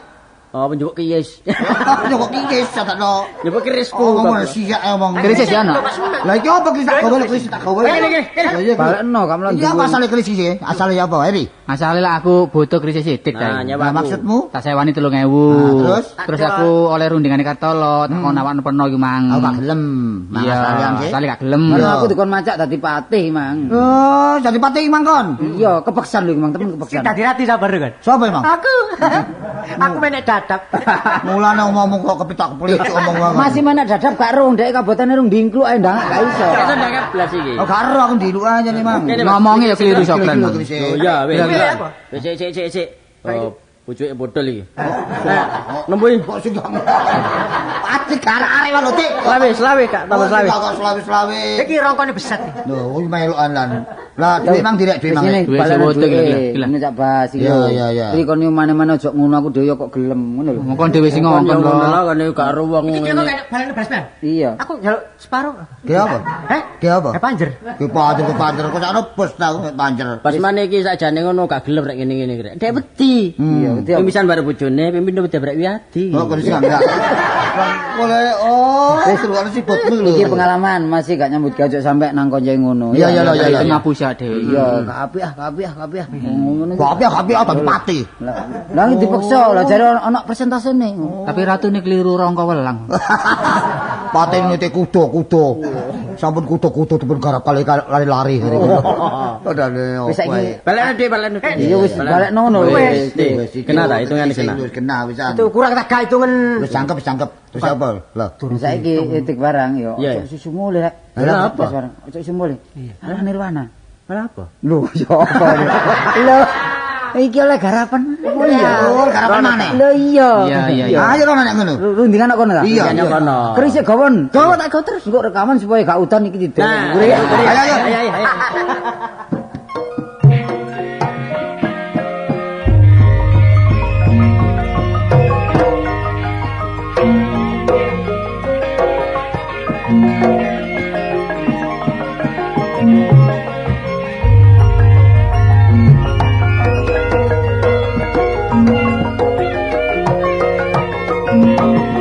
Oh, njupuk kiyes. Kok kikis takno. Njupuk kerisku. Oh, ngomong siak omong. Keris ya ono. Lah iki apa keris tak gawe lho, keris tak gawe. Ngene, ngene. Balekno kamu lan Iki apa asale keris iki? Asale ya apa, Eri? Asale lah aku butuh keris sidik Nah, ta. nyewa Lah aku. maksudmu? Tak sewani 3000. Nah, terus? Terus aku oleh rundingane Kartolo, tak kon awakno peno iku mang. Aku gak gelem. Mang Iya, asalian sih. asale gak gelem. Ngono aku dikon macak dadi patih, Mang. Oh, jadi patih mang kon. Iya, kepeksan lho iku, Mang, temen Sing kepeksan. dadi rati sabar kan. Sopo emang? Aku. Aku menek dadap. Mulane omong kok kepitak kepelicuk omong wae. Masih mana dadap gak rung, dek kabotane rung dingkluk ae ndang gak iso. Iso ndangap blas iki. Oh, gak ero aku ndiluk aja nih, Mang. Ngene, Mas. Ngomongnya ya keliru sokran. Lho, keris. Oh iya, wis. Iya, Wis sik sik sik sik. Oh, pucuke bodol iki. Nembuhi. Kok sing gak Pati arek-arek wae lho, Dik. Selawe, selawe gak tambah selawe. Kok selawe-selawe. Iki rongkone besat. Lho, kuwi melokan lan. Lah, duit mang direk duit mang. Duit Balekno sewote iki, duwe. gila. Ini tak bahas iki. Iya, iya, iya. Iki kon yo mane-mane aja ngono aku dhewe kok gelem ngono lho. Kon dhewe sing Kon ngongkon yo ngono lho. lho, kon yo gak ero wong Iki kok ngene. gak balekno beras, Bang. Iya. Aku njaluk separo. Ki apa? Heh? Ki apa? Eh panjer. Ki panjer, ki panjer. Kok sakno bos ta aku panjer. Pas mana iki sakjane ngono gak gelem rek ngene-ngene rek. Dek wedi. Iya, wedi. Pimpisan bare bojone, pimpin wedi brek Wiyadi. Oh, kok sing enggak. Boleh, oh, terus sibutmu lho. Iki pengalaman masih gak nyambut gawe ojo sampe nang konco ngono. Iya, iya, iya, iya. Itu ngapusi dhewe. Iya, gak apik ah, gak apik ah, gak apik ah. Ngono. Gak apik, gak apik, dadi pati. Lah iki dipaksa lah jare ono persentasene. Tapi ratune keliru rongko welang. Pati nite kuda-kuda. Sampun kuda-kuda dipun garap kali lari-lari. Padane Wis saiki Balekno dhuwit, balekno dhuwit. iya wis balekno ngono Wis, wis. Kena ta hitungane kena. Wis kena wisan. Itu kurang tak gak hitungan. Wis cangkep, wis cangkep. Terus apa? Lah, Saiki etik barang yo Iya, ojo susu mulih rek. Lah, apa? Barang ojo susu mulih. Alah nirwana. Lah apa? Lho, ya apa? Lho, iki oleh garapan. Oh iya, oh, garapan maneh. Lho iya. Iya, iya, iya. Ayo rono nek ngono. Rundingan kok kono ta? Iya, iya. Kono. Keris e gawon. Gawa tak gawa terus engko rekaman supaya gak udan iki didol. Nah, Ayo, Ayo, ayo. Ayo, ayo, ayo. Thank